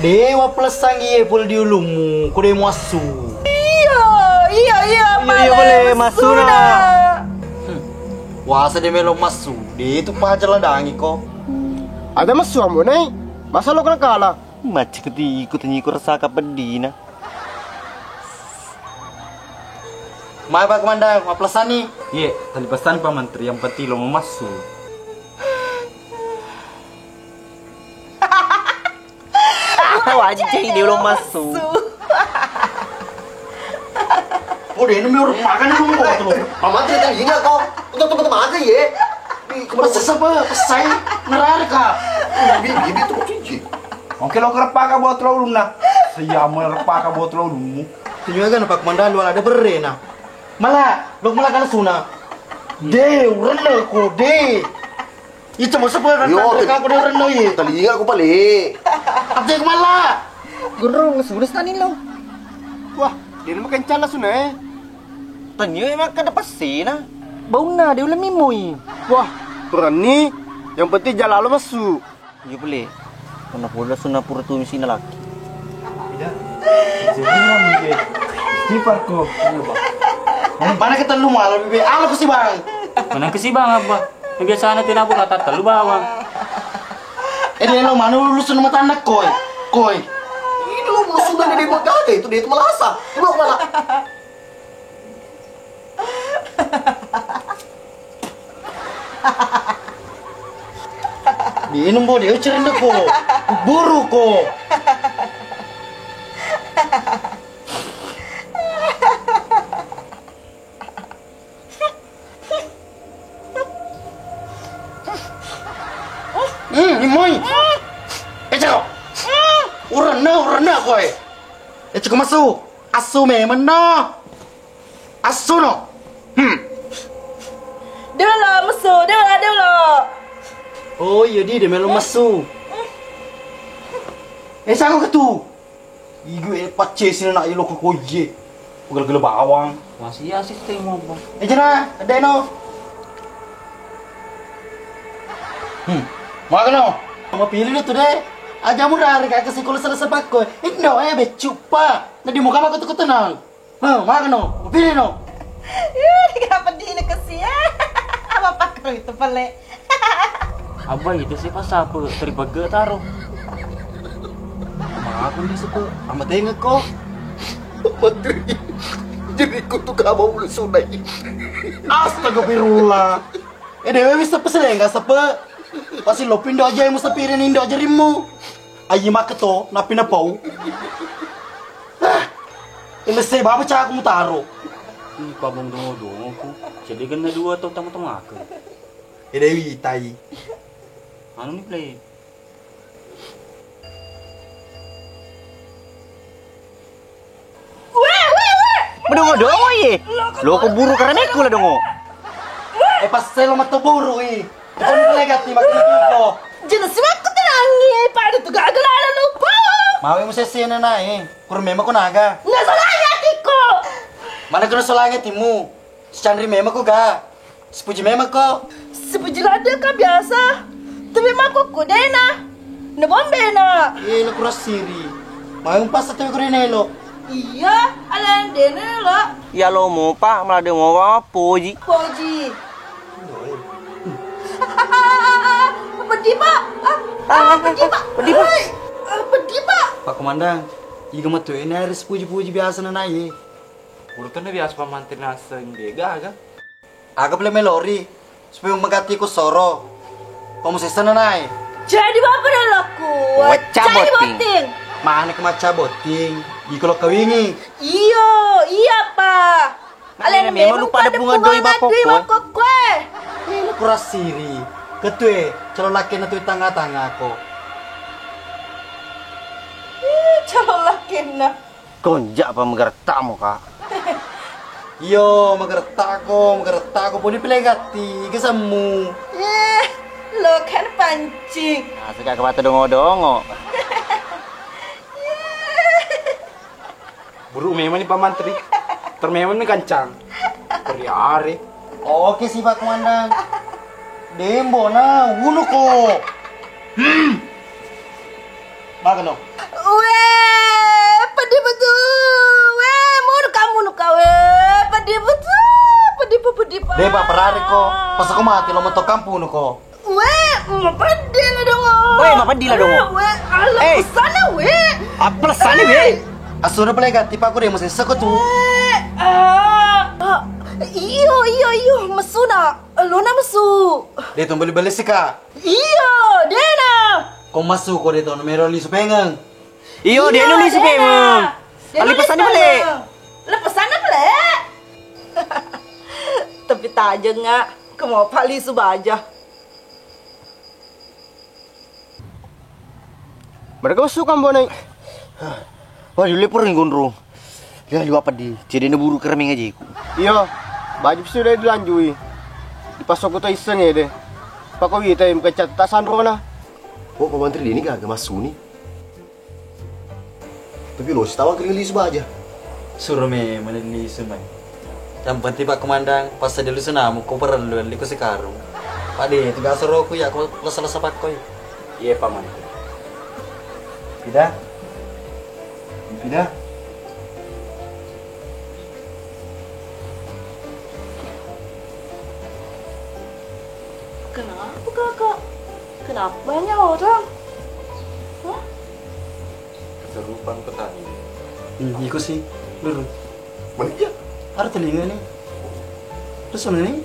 Dewa pelesang iye pole di ulummu. Ku de muassu. Iya, iya, iya, iya, pale boleh massu na. Hmm. Wasa de melo massu. De itu paja ladangi ko. Ada massu ambo nai. Masa lo kena kalah? Macet ketiku tanyiku rasa kapeddina. Mai Pak Komandan, mappelessani. Iye, tali pesan Pak Mantri, yang penting lo memassu. Wajjai dia lo massu. Oh, dia ini orang makan yang mau tuh. Pak Mantri tadi ingat kok. Untuk tempat makan ya. Masa sapa pesai neraka. Bibi, bibi tuh kunci. Oke, lo kerepaka buat lo ulunna. Saya mau repaka buat lo ulunmu. Tunjukkan Pak Komandan dua ada berena. Mala, lo mala kana suna. De, urenna ko, de. Itu masa pun Yo, renna te-, aku de urenna ye. Telinga aku pale. Ate kemala. Guru, sudah tani lo. Wah, dia mah kencana suna eh. Tanya emang kada pasina. Bauna dia ulah mimoi. Wah, berani. Yang penting jalan lo masuk. Iya pale. Karena pula suna pura tumisina laki. Tidak. Istighfar ko. Iya, Bang. Mana kita lu malam bebe? Ala ku si bang. Mana ke si bang apa? Biasanya tidak buka tata lu bawang. Eh, dia lo mana lu sunu mata anak koi. Koi. Ini lu belum sudah dari mata itu dia itu melasa. Lu malah. Diinung bo, dia cerita ko. Buru ko. Hmm, imoi. Eceko. Urana, urana koe. Eceko masu. Asu memang no. Assuno. Hmm. Dulu, mesu, dulu, dulu. Oh iya di, de melo mesu. Eh, sango ketu. Igu e pacce sini nak ilo ko koje. Gele-gele bawang. Masih ya sistem apa? Eh, jena, ada no. Hmm. Mau no? Mau pilih tu deh. Aja murah hari kakak sekolah selesai pakko. Indo eh beccu pa. Tadi muka mako tu tenang. Heh, magano, mapilih no. Ih, kenapa dina kesi ya? Apa pakro itu pele? Abah itu sih pas apa teribege taruh. Aku di situ, sama tengok kok. Menteri, jadi kutu kamu ulu sunai. Astagfirullah. Eh, dewe wis sepe selenga sepe. Pasti lo pindo aja yang musapirin indo aja rimu. Ayi makketo, nappi napau. Ah, ilesse baba caku mutaro. Ih, pabong dongo-dongoku. Jadi kena dua tau tama-tama aku. Ede witai. Anu ni play. Weh, weh, weh. Madongo-dongo iye. Loko buru karameku la dongo. Eh, pas selo matto buru i. Kon lega ti makko. Jelas si makko tenangi, eh, pada tu gagal ala lupa. Mawe musese na nae. Kur memang ko naga. Nggak salah ya tiko. Mana kena salahnya timu? Secanri memang ko ga. Sepuji memang ko. Sepuji lada ka biasa. Tapi mako ko dena. Na bombe na. Eh, lo kurasiri. Maung pas satu ko dena lo. Iya, ala dena lo. Ya lo mo pa, melade mo wa poji. Poji. Pedih, Pak. Ah, ah, pedih, Pak. Pedih, Pak. Hai, ah, pedih, Pak. Pak Komandan, iga matu ini harus puji-puji biasa na nae. Urutanna biasa pamantri naseng dega aga. Aga pale melori supaya magatti ku soro. Pamusessa na nae. Jadi bapa na laku. Wacca botting. Mana ke macca botting? Iko lo kawingi. Iyo, iya pa. Alena memang lupa ada bunga doi bapokko. Bapokko. Ini kurasiri. Ketue, calon lakenna tu tanga-tanga ko. Ih, calon lakenna. Konjak apa menggeretak mo, Kak? Iyo, menggeretak ko, menggeretak ko. Poni pile gatti, gesemmu. Eh, lo kan pancing. Nah, suka kepata dongo-dongo. Buruk memang ni pamantri. Termemang ni kancang. Periare. Oke si Pak Komandan. Dembo na, unu ko. Hmm. Bagano. Weh, pedih betul. Weh, munu kamu nuka, weh. Pedih betul. Pedih, pedih, pedih. De, Pak, perare ko. Pas aku mati lo mentok kampung ko. Weh, mapeddi la dongo. Weh, mapeddi la dongo. Weh, ala Eh. Sana, weh. Apa sana, weh? Asuna pale gatti pa ko de masessa ko tu. Eh, ah, ah, iyo, iyo, iyo, mesuna. Lona mesu. De to beli-beli sika. Iyo, dena. Ko masu ko de to melo lisu pengeng. Iyo, de no lisu pengeng. Ali pesan bale. Lepesan bale. Tapi tajeng nga, kemau pali su baja. Mereka masuk kan bonai. Wah, dulu pernah gondrong. Ya, liwa peddi. Jadi na buru keremeng aja iku. Iya, baju sudah dilanjui. Dipasokko to isseng ede. Pako witai mukecca tak sanrona. Oh, Pak Mantri, deni gaga massuni. Tapi lo sitawang kering lisu baja. Suro me mani lisu mai. Yang penting Pak Komandan, pas dia lisu namu, ko perlu liku sekarung. Pak de, tiga soroku ya, ko lesa-lesa pakkoi. Iya, Pak Mantri. Pida? Pida? Kenapa, Kakak? Kenapa banyak orang? Hah? Kesurupan petani. Hmm, iko sih, lurus. Mana dia? Ada telinga nih. Terus mana nih?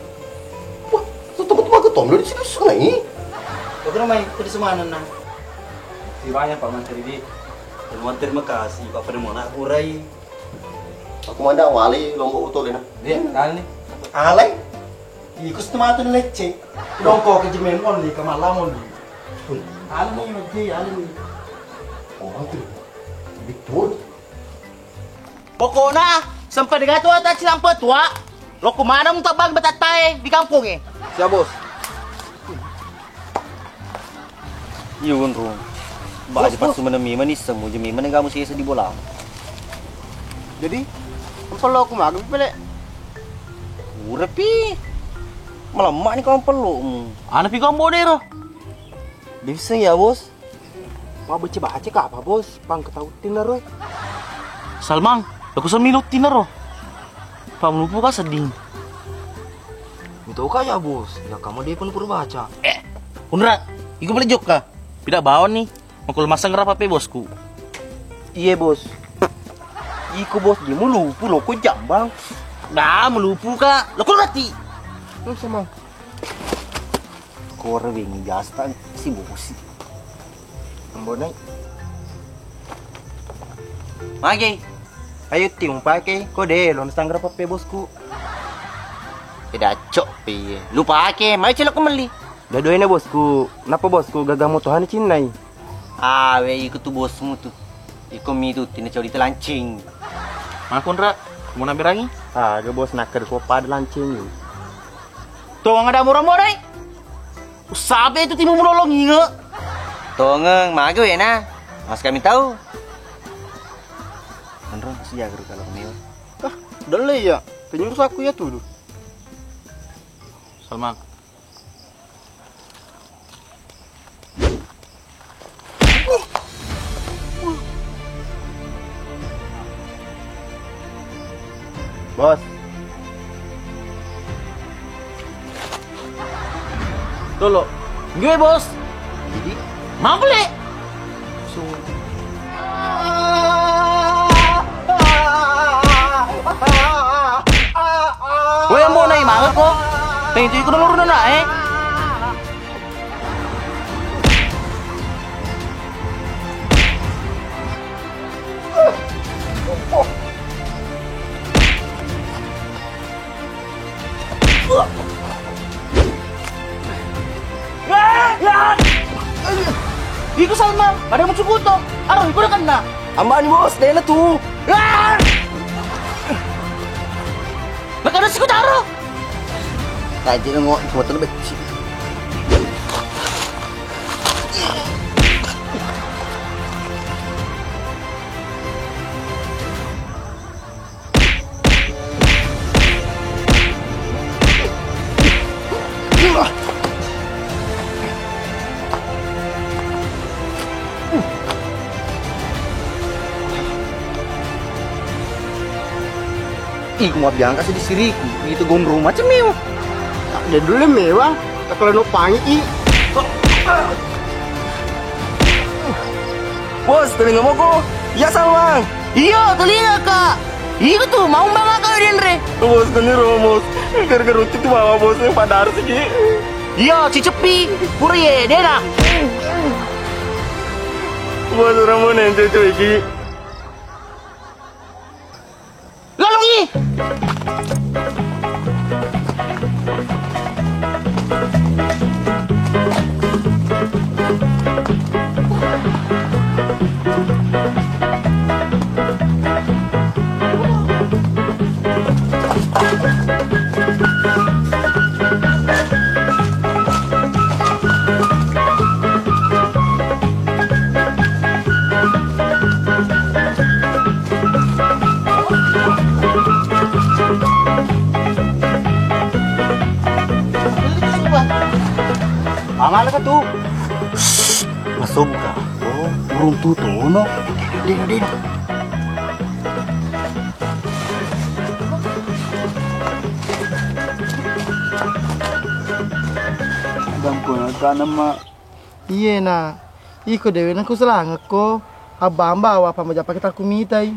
Wah, tuh tempat makan tom dari sini sungai. Kau kira main, tadi semana nah? Terima kasih, Pak Mantri, di. Terima, terima kasih, Pak, pada mau nak kurai. Aku mandang wali lombok utol ini. Dia, kali nih. Alai. Iku setengah tu lecce. Dongko ke jemen mon di kamar lamon di. Alai ni, Ji, alai ni. Oh, itu. Betul. Pokokna, sempa dega tua ta cilampe tua, lo kumana mu tabbang betattae di kampongnge. Siap, Bos. Iya, Gonrong. Ba, bos, aja bos. Passu menemi manisseng mu, jemi meneng kamu sesa di bola. Jadi, empel lo aku magang pele. Urepi. Melemma ni kamu peluk mu. Ana pi kamu bodero. Bisa ya, Bos. Pabbaca-baca ka apa, Bos? Pang ketahutin ro. Salmang, aku semilu tinaro. Pamulupu ka sedding. Minta uka ya, Bos. Ya kamu dia pun pura baca. Eh, Unra, iku boleh jokka. Pida baon ni. Makul masang rapa pe, Bosku. Iye, Bos. Iko, Bos, di mulupu loko jambang. Dah, mulupu ka. Loko rati. Lu sama. Kore wengi jasta si bosi. Ambo nai. Magi. Ayo tiung pake ko de lo nasangra pappe, Bosku. Tidak cok piye. Lu pake, mai celok melli. Dadoena, Bosku. Napa, Bosku, gaga motohani cinnai? Awe, iko tu bosmu tu. Iko mi tu tina coli telancing. Makunra, mau naberangi? Ah, ga bos nakkeda ko pada lancing. Tongeng ada murah-murah. Usabe itu timu mulolong inge. Tongeng, maga wena. Mas kami tahu. Anro, siaga ru kalau mewah. Ah, dole ya. Penyuruh aku ya tuh. Salman. Bos. Tolo. Gue, Bos. Jadi? Maaf, Le. So. Woi, ambo, nai mangga ko. Teng itu ikut dulu, Runa, eh. Iko Salma, pada mucukuto. Aro, iko udah kena. Ambani, Bos, dena tu. Makanya sih taro. Tajir ngo, motor becik. Ih, mau biangka sih di siriku. Itu gondrong macam mewah. Tak ada dulu mewah. Tak kalau no pangi. Bos, telinga moko. Ya, Salman. Iyo, telinga, Kak. Iko tu, mau bang Kak Denre. Bos, kani ro, Bos. Gara-gara itu tu bawa bos yang pada harus iki. Iyo, cicepi. Pura ye, dena. Bos, orang mau neng cucu iki. Lalui! Amala ka tu. Masobuka. Oh, urung tu tono. Dino, dino. Gampang tanam, Mak. Iye, Nak. Iko dewe na kuselangekko. Abba, Abba, apa majappa kita kumitai.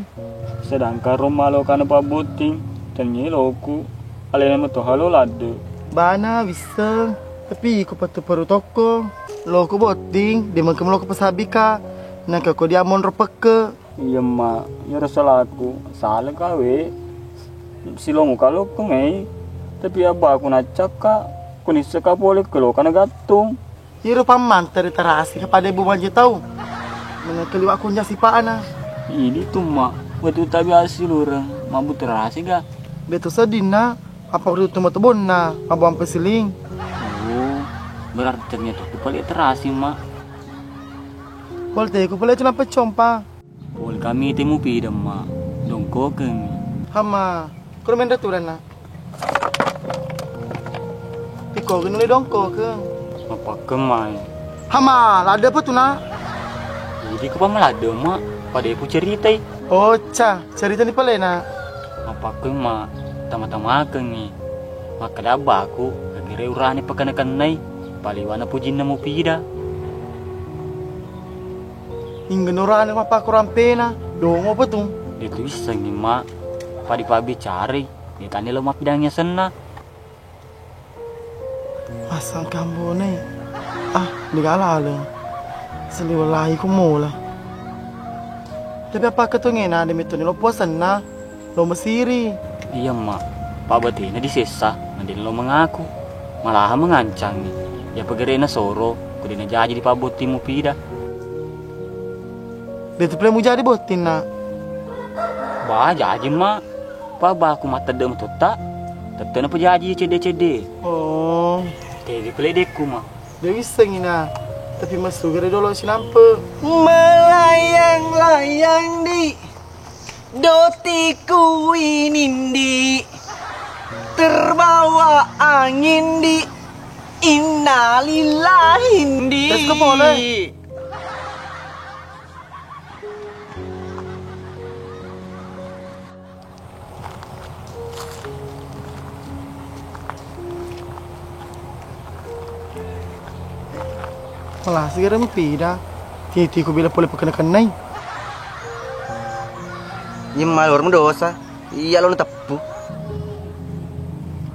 Sedangkan ro malokana pabbotting, tennyei loku, alena meto halo ladde. Bana, wisseng, tapi iko pettu peru tokko. Loko botting, demengkem loko pesabika. Nangka ko dia monro pekke. Iya, Mak, iyaro salaku. Sala kawe. Silongo kalokko ngai. Tapi abbaku naccakka, kunisseka pole ke lokana gattung. Iro pammanteri terasi kepada ibu maju tau. Menekeliwa kunja sipana. Idi tu, Mak, wetu tabiasa silureng, mabu terasi ga. Betu sedinna, apa kudu tu metu bonna, mabu ampe siling. Oh, berarti ternyata ku pale terasi, Mak. Pol te ku pale cuma pecompa. Pole kami te mupida, Mak. Dongkokeng. Hama, kuro menre turanna. Iko genule dongkokeng. Mapakkeng mai. Hama, ladde apa tu, Nak? Idi ko pamaladde, Mak. Pada ku ceritai. Oh, ca, cerita ni pale, Nak. Mapakkeng, Mak. Tama-tamakengi. Makkeda abbaku, kagere urane pakena-kenai. Paliwana pujinna mupida. Inggenurana mappakkurampena, dongo apa tu? De tu issengngi, Mak. Padi pabbicarai, de tanni lo mappidangi asenna. Asang kambonai. Ah, de galaleng. Seliwalahi ku mola. Tapi apa ketungena de metoni lo puasenna? Lo mesiri. Iya, Mak. Pabbatena disessa, na de lo mengaku. Malahan mengancangi. Ya pegerena soro, ko de najaji di pabbotting mupida. De tu pole mujadi botting, Nak. Ba, jaji, Mak. Pabbaku mattedde metutta. Tettena pejaji cedde-cedde. Oh. Tedi pole dekku, Mak. De wissengi, Nak. Tapi masugere dolo sinampe. Melayang-layang di Dotiku ini, Ndi, terbawa angin, Ndi. Innalillahi, Ndi. Let's go, Pole. Malasai gare mupida, titi ku bila pole pakena-kenai. Yemma loro mendosa, iya lo teppu.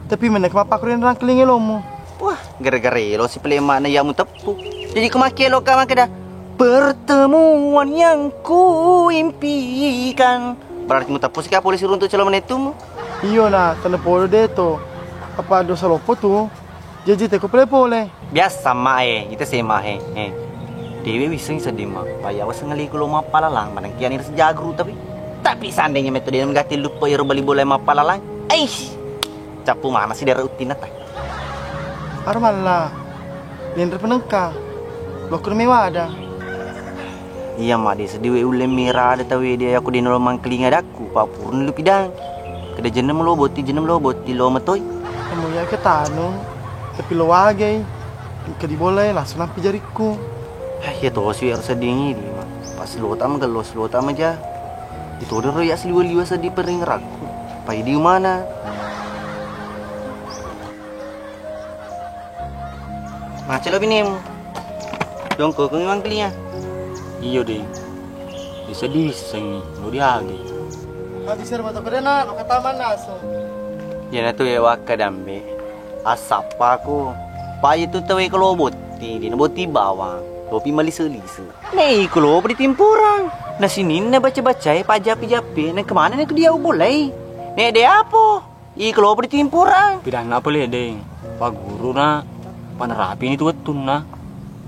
Tapi mennek mapakkurin rangkeling elomu. Wah, gara-gara elo si pale makna iya muteppu. Jadi ku makkelo ka makkeda, "Pertemuan yang kuimpikan." Berarti muteppu sika polisi runtuk celo menettumu. Iyo na, tena podo de to. Apa dosa loppo tu? Jaji teko pole-pole. Biasa ma e, ita sema he. Eh. Dewe wiseng sedih ma. Paya waseng ngeliku lo mappalalang, maneng kiani rasa jagru tapi. Tapi seandainya metode yang mengganti lupa iro bali bola mappalalang. Aish. Cappu mana sih daerah utina ta? Armalla. Lenre penengka. Lokur mewada. Iya, Mak, de seddi we ulle mera ada tawe de aku de nolo mangkelinga dakku, papurun lu pidang. Keda jeneng lo botti, jeneng lo botti lo metoi. Kamu ya ketanu, tapi lo wagai. Engka di bola langsung nampi jarikku. Hah, iya tosi ero seddingi di, Mak. Pas lo tama gelo, lo tama ja. Ditodoro ya seliwa-liwa seddi peringerakku. Pai di mana? Macet lo binemu. Dongko kami mangkelinya. Iyo, Deng. Bisa disengi, lo diage. Habis air mata kau nak, lo kata mana so? Yana tu ya waka dambe. Asappaku. Pai tu tawe ko lo botti, dina botti bawang. Lopi malise-lise. Nei ko lo di timpurang. Na sininna baca-bacai pajapi-japi. Na kemana ne tu dia ubolai? Ne de apo? Iko lopo di timpurang. Pidanna pole, Deng. Paguruna, panarapini tu wettunna.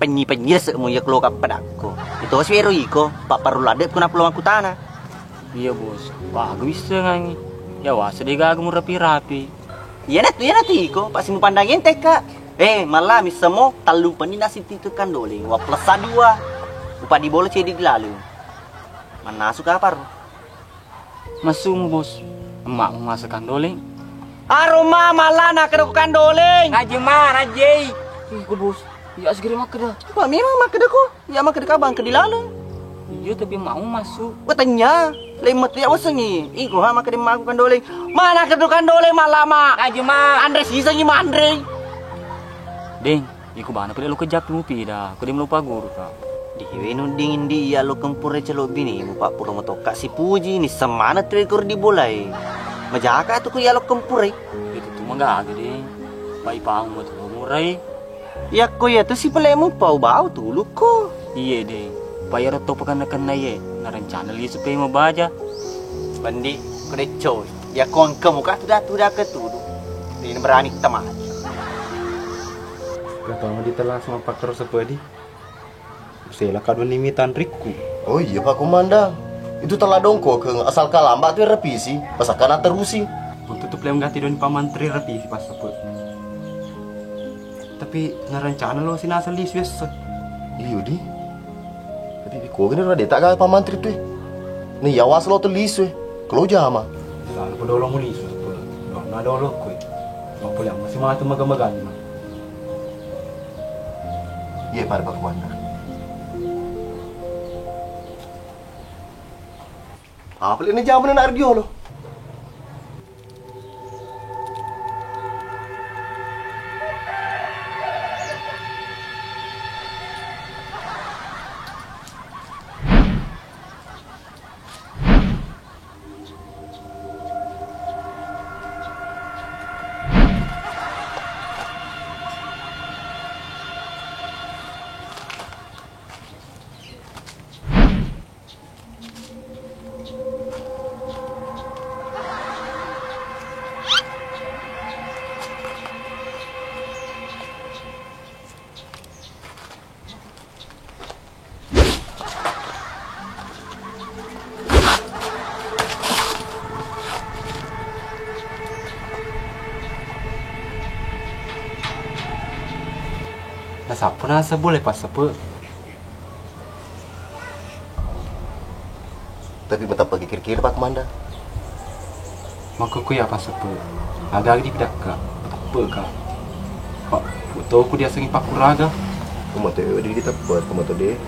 Penyi-penyi resekmu iya keloka pedakko. Itu si ero iko, papparu ladde ku napolo makkutana. Iya, Bos. Bagus wissengangi. Ya wasa de gaga murapi-rapi. Iya natu, iya natu iko, pasti mu pandang enteka. Eh, malah missemo tallu penni nasi titu kandole. Wa plus dua. Upadi bola cedi dilalu. Mannasu kapar. Massumu, Bos. Emmakmu masa kandoleng. Aro ma malana kedoko kandoleng. Raje ma, rajei. Iko, Bos. Ya segera makkeda. Pak memang makkeda ko. Ya makkeda ka bangke di laleng. Iya, tapi mau masuk. Watanya, lemmet ya wasengi. Iko ha makkeda maku kandoleng. Mana kedo kandoleng malama. Aja ma. Andre sisengi mandre. Deng, iko bana pede lo kejap mupi dah. Ko dem lupa guru ta. Diwe nudding indi iya lo kempure celo bini mu pak pura motokka sipuji ni semana tu ekor di bolai. Majaka tu ku iya lo kempure. Itu tu mangga aga deng. Pai pang mo tu murai. Yakko iyatu sipelemu pau bau tulukko. Iye deng. Payaro to pakenna-kenna iye. Narencana lisu pe mabaja. Bandi, ko decco. Yakko engka muka tuda-tuda ke tudu. Ini berani tamati. Katama ditela sama pakkero sepedi. Sela kadun nimi tanrikku. Oh iya Pak Komandan. Itu telah dongko ke asal kalamba tu repisi. Pasakana terusi. Untuk tu pelem ganti don pamantri repisi pas sepedi. Tapi narencana lo sinaseng lisu esso. Iyo di. Tapi ko gini udah detak ga pamantri tu. Ni yawas lo tu lisu. Kalau jama. Lalu pada lo mulisu tu. Lo na dolo kue. Mau pulang masih matu maga-maga ni. Iya pada Pak Komandan. Apa lini jamu na ardiolo? Nasappo naseng bole passepe. Tapi matappa kiri-kiri Pak Komandan. Makkukku ya passepe. Aga dipidakka. Teppe ka. Pak, toku diasengi pakkuraga. Kumato di diteppe, kumato de.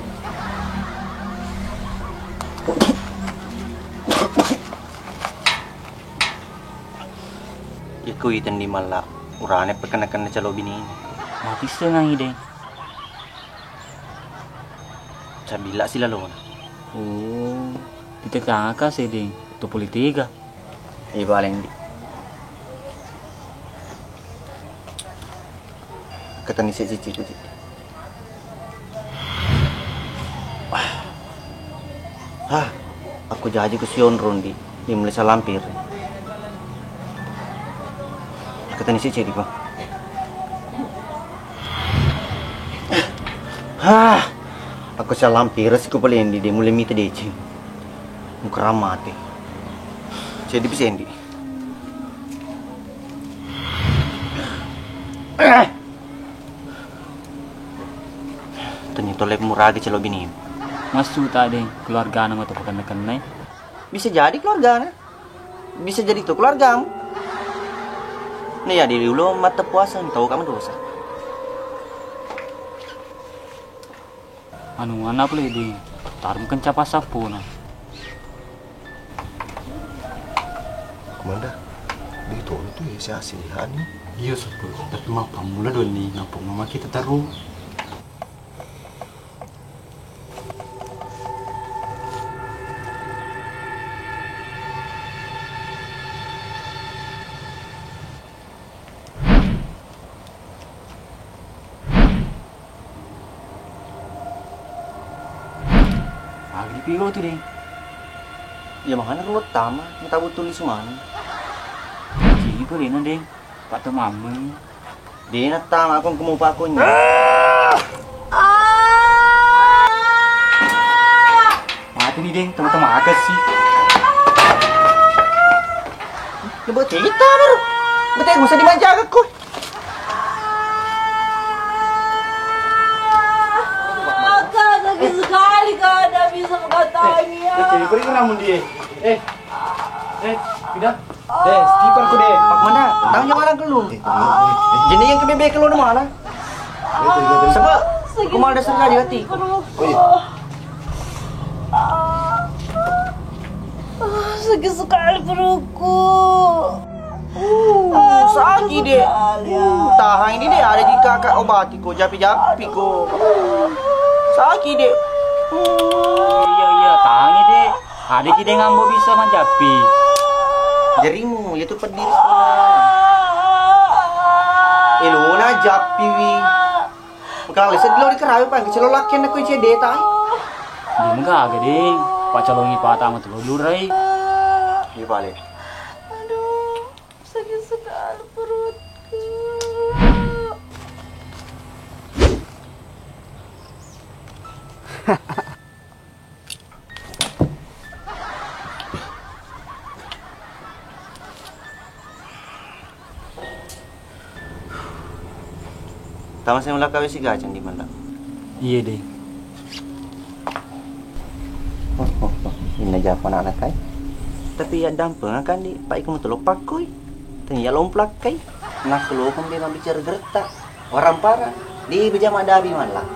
Iko itendi malla urane pekenna-kenna calo bini. Mati sengai de. Sabila silalona. Oh, ditetangaka sedeng, to pole tega. Iya paling di. Ketani sik sik sik. Hah, aku jaji ku sionrong di, di mulai salampir. Ketani sik cedi pa. Hah, aku salampir siku paling di, di mulai mita deceng. Mukeram mati. Cedi pisendi. Tanya tole murage celo bini. Massu ta de keluargana matu pakenna-kennai. Bisa jadi keluargana. Bisa jadi tu keluargamu. Nah ya di ulo mata puasa tau kamu dosa. Anu, ana pale di tarung kenca passappona. Komanda, di tolo tu ya si Ani. Iya, Seppo. Tapi mappammula donni, nappa mama kita taru. Aga dipilo tu, Deng? Iya, makana ro tama, matabu tuli sumana. Cini ko dena, Deng. Pak tamamu. Dena tama, aku mau pakunya. Mati ni, Deng, teman-teman akes sih. Coba cerita baru. Betul, gak usah dimanjakan kok. Kak, sakit sekali, Kak, tidak bisa berkata ini, ya. Eh, cewek, pergi ke namun dia. Eh, eh, tidak. Deh, stiker ku deh. Pak Manda, tanggung jawab orang kelu. Jadi yang ke bebek kelu mana? Sebab kemana dasar kau hati? Oh, iya. Ah, sakit sekali perutku. Uh, sakit, Dek. Uh, tahan ini, Dek. Ada di kakak obati ko, japi-japi ko. Sakit, Dek. Iya, iya, tahan ini, Dek. Ada ki, Dek, ngambo bisa manjapi. Jarimu, ya tu pedih. Elona japi wi. Engka lale seddi lo dikerawe, Pak. Engka celo lakken ko cedde ta. Di mega aga, Deng. Pacalongi patama tu lo durai. Di bale. Aduh, sakit sekali perutku. Tama saya melaka wesi gacang di mana? Iya, Deng. Oh, oh, oh. Inna japa anak-anak kai. Tapi ya dampeng kan di, Pak, iko mutu lopakkoi. Tanya lomplak kai. Nak lo pun dia bicara gertak. Orang parah. Di bejama dabi malah.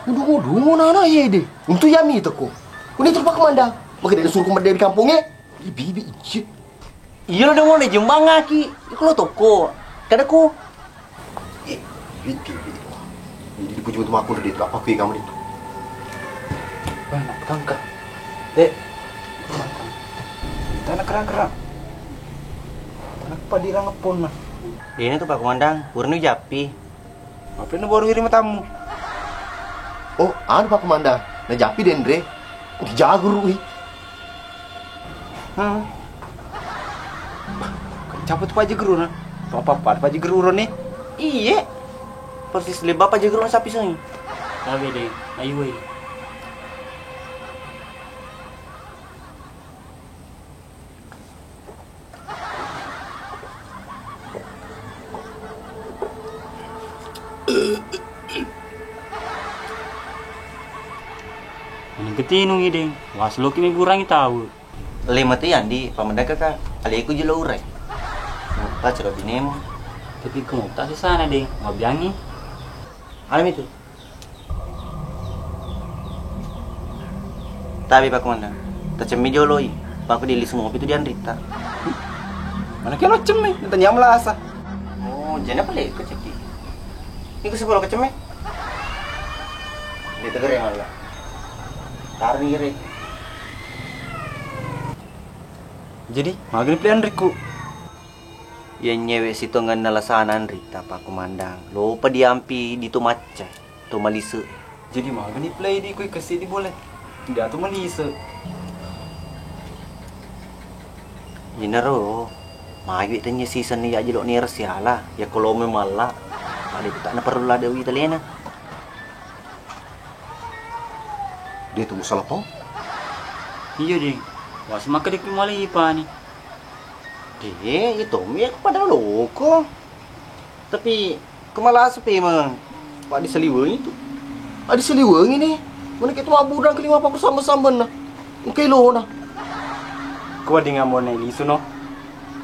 Udu-udu nana iye de. Untu yami teko. Kuni terpak manda. Maka dia suruh kemada di kampungnya. Ibi-ibi ije. Iya lo dong, udah jembang aki. Iku lo toko. Kada ko. Eh, ibi, ibi. Ini dipuji untuk aku udah itu apa kui kamu itu. Wah, nak kangka. Dek. Tanah kerak-kerak. Tanah padirang pon nah. Ini tuh Pak Komandan, purni japi. Apa ini baru kirim tamu? Oh, anu Pak Komandan, na japi denre. Dijaguru ih. Hmm. Caput paja geruna. Apa-apa paja geruna nih. Iye. Persis lebah paja geruna sapi sungi. Tabe deh, ayo weh. Menang ketinung ideng, was loki megurangi tahu. Lima tu yang di pamedaka ka, aleku jelo urai. Muta celo binemu. Tapi kemuta sisana deng, mabiangi. Alami tu. Tabe Pak Komandan, tacemmi joloi, Pak, di lisu mopi tu dianritta. Mana kena cemmi, tanya melasa. Oh, jana pale keceki. Iku sepuluh kecemmi. Dia tegar yang Allah. Tarni re. Jadi, magani pilihan riku. Iya nyewe sitongenna lasana anritta Pak Komandan. Lopa diampi ditu macca. To malise. Jadi magani play di kui kesi di bole. Nda to malise. Inaro, magi tanya season ni aja lo nira siala, ya kalau memala. Ada kita na perlu lada wi talena. Dia tuh salah to? Iya deh. Was maka dek mali ipani. Eh, itu mi aku pada loko. Tapi kemalasa pemang. Pak disaliwengi tu. Ah, disaliwengi ni. Mana kita mabudang kelima apa bersama-sama na. Engkai lo na. Kau dengan mau naik lisu no.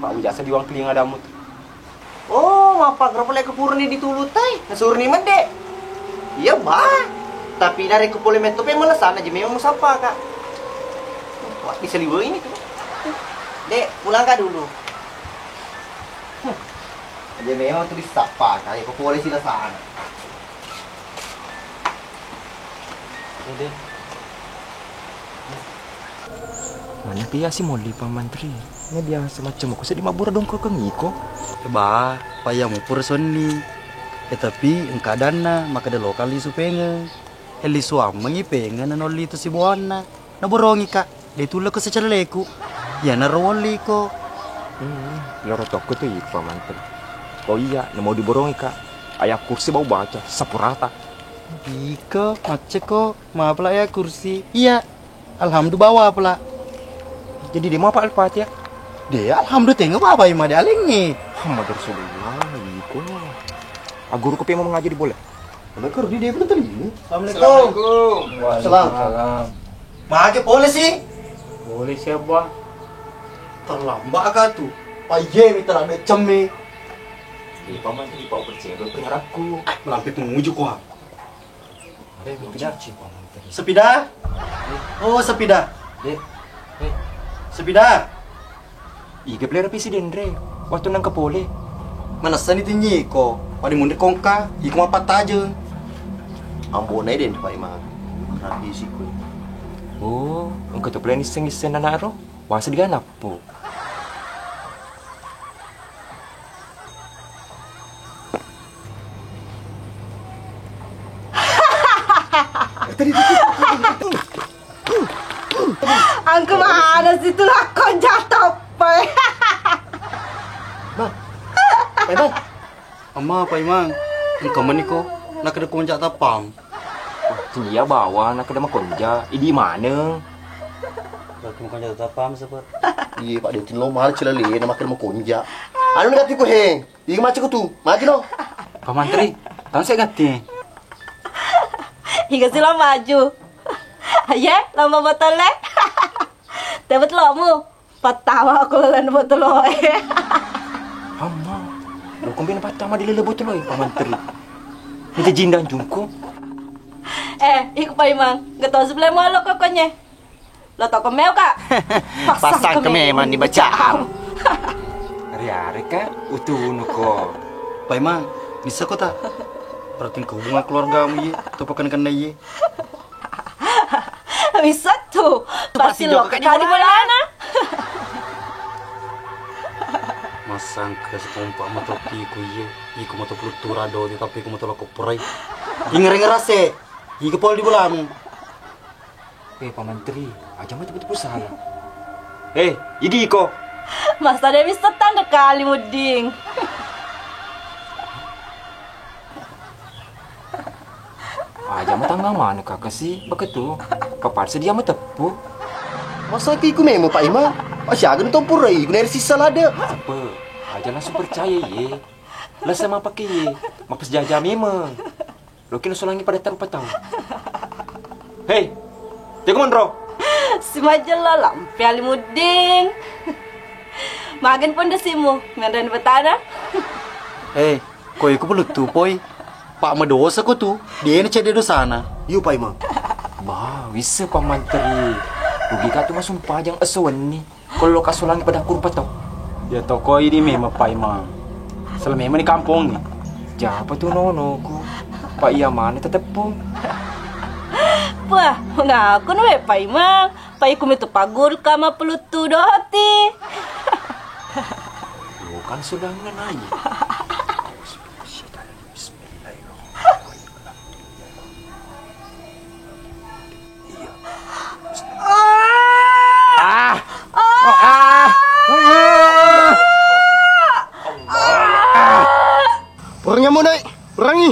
Pak ujasa di uang kelinga damu tu. Oh, mappaggero pole ko purani ditulutai, nasuruni medde. Iya, bah. Tapi narekko pole metto pe melesana je memang musappa ka. Wah, disaliwengi tu. Dek, pulang ka dulu. Huh. Aja memang tu disappa ka, ya ko pole silesana. Ede. Mana pia si Molly Pak Mantri? Ini biasa macam aku sedih mabura dongkol kengiko. Ba, paya mu pura sonni. Eh, tapi engka adanna, makkeda lokal lisu pengeng. Eh, lisu ammengi pengeng nanolli tu sibuanna. Naborongi ka, de tulle ko secaleleku. Iyanaro wolli ko. Hmm, loro tokko tu iko manten. Oh iya, namo diborongi ka. Ayat kursi bau baca, sapurata. Iko, macce ko, mapela ayat kursi. Iya, alhamdulillah bawa pela. Jadi dia mau apa Al-Fatihah? Dia alhamdulillah tengok bawa ima dia alengi. Muhammad Rasulullah, iko. Aguru ko pemo mengaji di boleh. Mana karo di dia pun tadi? Assalamualaikum. Assalamualaikum. Salam. Salam. Mage pole si? Pole si, Abah. Terlambat ka tu. Paye mita ada cemme. Di paman di pau percaya ke pengarakku. Melampe penguju ko. Ada yang berbicara, Paman. Sepida? Oh, sepida. Dek. Eh. Sepida. Iga pale rapi si denre. Waktu nang ke pole. Manessani tinyi ko. Pada mundur kongka. Iko mapattajeng. Ambonai den, Pak Imam. Rapi si ko. Oh, engka tu pale nisseng-nisseng anak ro. Wasa diganappo. Angku mana situ lakon jatop. Ma, Pak Imang. Amma, Pak Imang. Engka mani ko, nakada konjak tapam. Iya bawa nakada makonja, idi maneng. Berarti makonja tetap paham, Sobat. Iya, Pak, dia tin lo mahal cilali, nama kena makonja. Anu ni katiku he, iya macam tu, maju lo. Pak Mantri, tahu saya ganti. Iga silo maju. Aye, lomba botol le. Tebet lomu. Pattawa ko lalenna botoloe. Amma, lo kombina pattama di lele botoloe, Pak Mantri. Mita jindang jungko. Eh, iko Pak Imang, gak tau sebelah mau lo kokonye. Lo toko meo ka. Pasang ke memang ni bacam. Hari-hari ka utunu ko. Pak Imang, bisa ko tak? Berarti ke hubungan keluargamu ye, atau pakan kena ye? Bisa tu. Pasti lo kali bolana. Masangka sekompak motoki ku iye. Iko moto peluttura do, tapi iko moto loko purai. Ingere-ngere se. Iko pol di bolamu. Eh, Pak Mantri, aja mah tepu-tepu salah. Eh, idi iko. Masa dia bisa tanda kali muding. Aja matangga maneng kaka si, beketu. Kapar sedia mateppu. Masa ki iku memang Pak Imang? Masih aga nutong purai, iku neri sisa lada. Apa? Aja langsung percaya ye. Lasa mapake ye. Mapes jaja memang. Loki nasolangi pada tarupa tau. Hei, jago monro. Si majella lampe ali mudding. Magen pondasimu, menren betana. Hei, Ko iko peluttu poi. Pak madosa ko tu, dia na cedde dosana. Yu Pak Imang. Bah, wisse Pak Manteri. Rugi ka tu masumpajang esso wenni. Ko lo kasolangi pada kurpa to. Ya toko ini memang Pak Imang. Sala memang di kampong ni. Japa tu nonoku. Pak iya mana tetepung. Wah, mengaku nuwe Pak Imang. Pak iku mitu pagul kama peluttu doti. Bukan sedang ngenai. Bismillahirrahmanirrahim. Iya. Ah! Ah! Ah! Perangi amo, Dai. Perangi.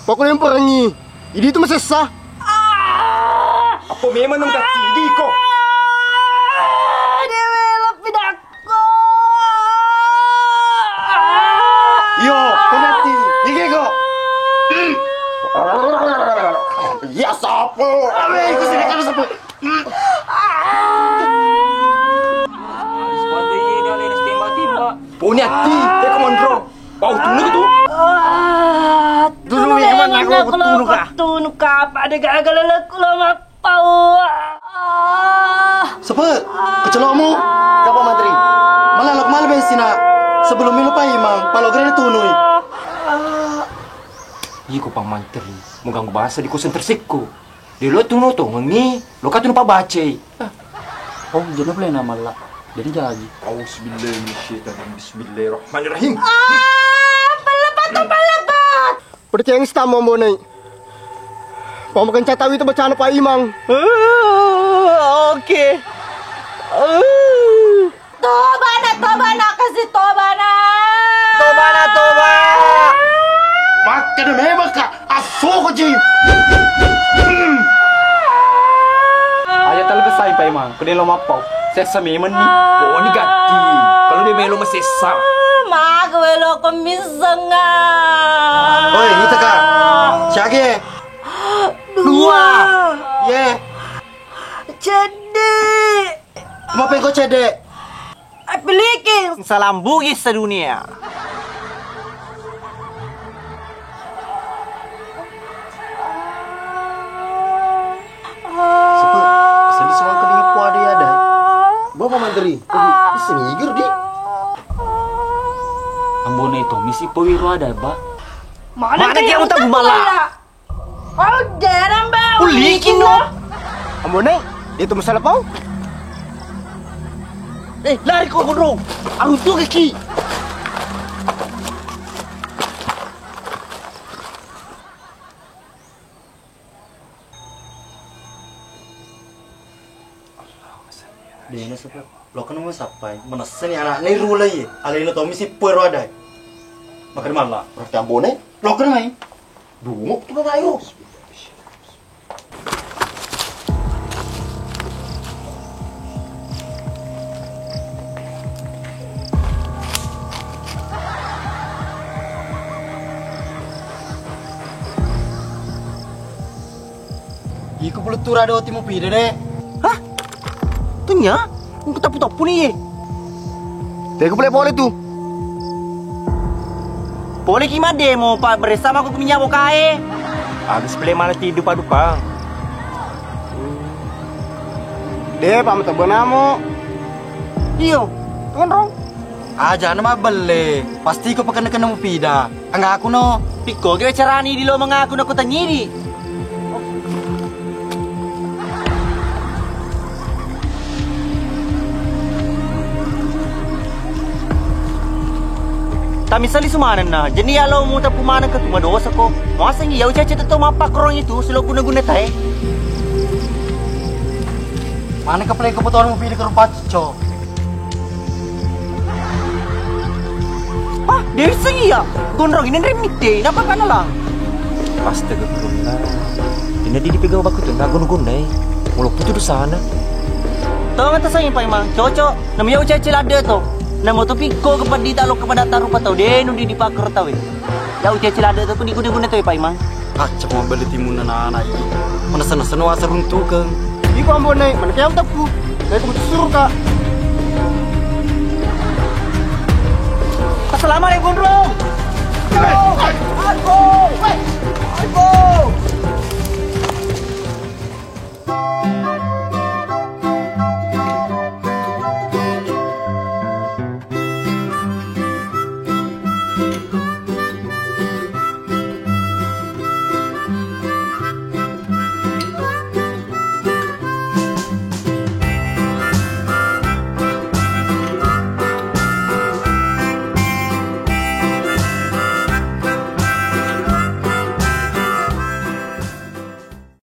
Pokoknya perangi. Idi tu masessa. Apa memang nang tadi ko? Dewe lepi dakko. Yo, penati. Iki ko. Ya sapa? Awe, iku sini kan sapa? Sepatu ini oleh timbak-timbak. Poni ati, teko monro. Pau tunu tu. Ah, dulu memang aku tunu ka. Tunu ka, pada gagal aku lo mapau. Ah. Sepe, kecelokmu. Kapa Mantri? Malah lo kemana bensina? Sebelum ini lupa imang, palo gere tunui. Iko Pak Mantri, mengganggu bahasa di konsentrasiku. Delo tu no tongengi, lo ka tu no pabacai. Ah. Oh, jadi boleh nama lah. Jadi jaji. Auzubillahi minasyaitonirrajim. Bismillahirrahmanirrahim. Ah, pelepat, pelepat. Percaya yang stammo bonai. Pamakan catawi itu bacana Pak Imang. Ah, oke. Ah. Tobana, tobana, kasi tobana. Tobana, toba. Makkeda memang ka, assoho ji. Aja talbesai Pak Imang, kode lo mappau. Sessa memang ni. Oh, ni gatti. Kalau dia melo masessa. Maga welo ko missengnga. Oi, ita ka. Siage? Dua. Ye. Cedde. Mape ko cedde? Apiliki. Salam Bugis sedunia. Sapa? Sedih semua ke dia puade ya dai. Bapak manteri. Bisa ngiger di. Ambone itu misi pewiro ada ba. Mana dia utak gumala? Oh, jarang ba. Ulikin no. Ambone, itu masalah pau. Eh, lari kau, Gondrong. Aruntu kaki. Dena sapa? Lokana mau sappai. Manessani anakna irulai. Alena tommi sippo ero adai. Makanya malah. Berarti ambone. Lokana mai. Dungo tu kata iro. Iko puluttura do timu pide de. Hah? Tenya? Engko tappu-tappu ni ye. Tega pole pole tu. Pole ki madde mo pa bersama ko minyak bokae. Habis pele malah tidur padupa. De, pa mata benamo. Iyo, Gondrong. Aja na mabbelle, pasti ko pakenna-kenna mupida. Angaku no. Pikko ge carani di lo mengaku na ko tanyidi. Tamisali sumanenna, jenni ya lo mutappu maneng ke tuma dosa ko. Muasengi ya ucaca tetto mappakrong itu silo guna-guna tae. Mana ke play kebutuhan mupida ke rupa cicco. Ah, dia bisa iya. Gondrong ini nrem mitte, napa kana lang? Astaga, gurunna. Dina di dipegang baku tu, nggak guna-guna, eh. Mulo putu dosana. Tau nggak tasayang, Pak Imang? Cocok. Namanya ucai ciladde to. Nama tu piko kepada taruh kepada taruh patau denu di dipaker tawe. Ya ucai ciladde to, ku diguna-guna tawe, Pak Imang. Accak mabbalu timunna nana iki. Manessa-nessa no asa runtukeng. Iko ambone, mana kaya utakku. Dari ku suruh ka. Assalamualaikum, Bro. Aduh.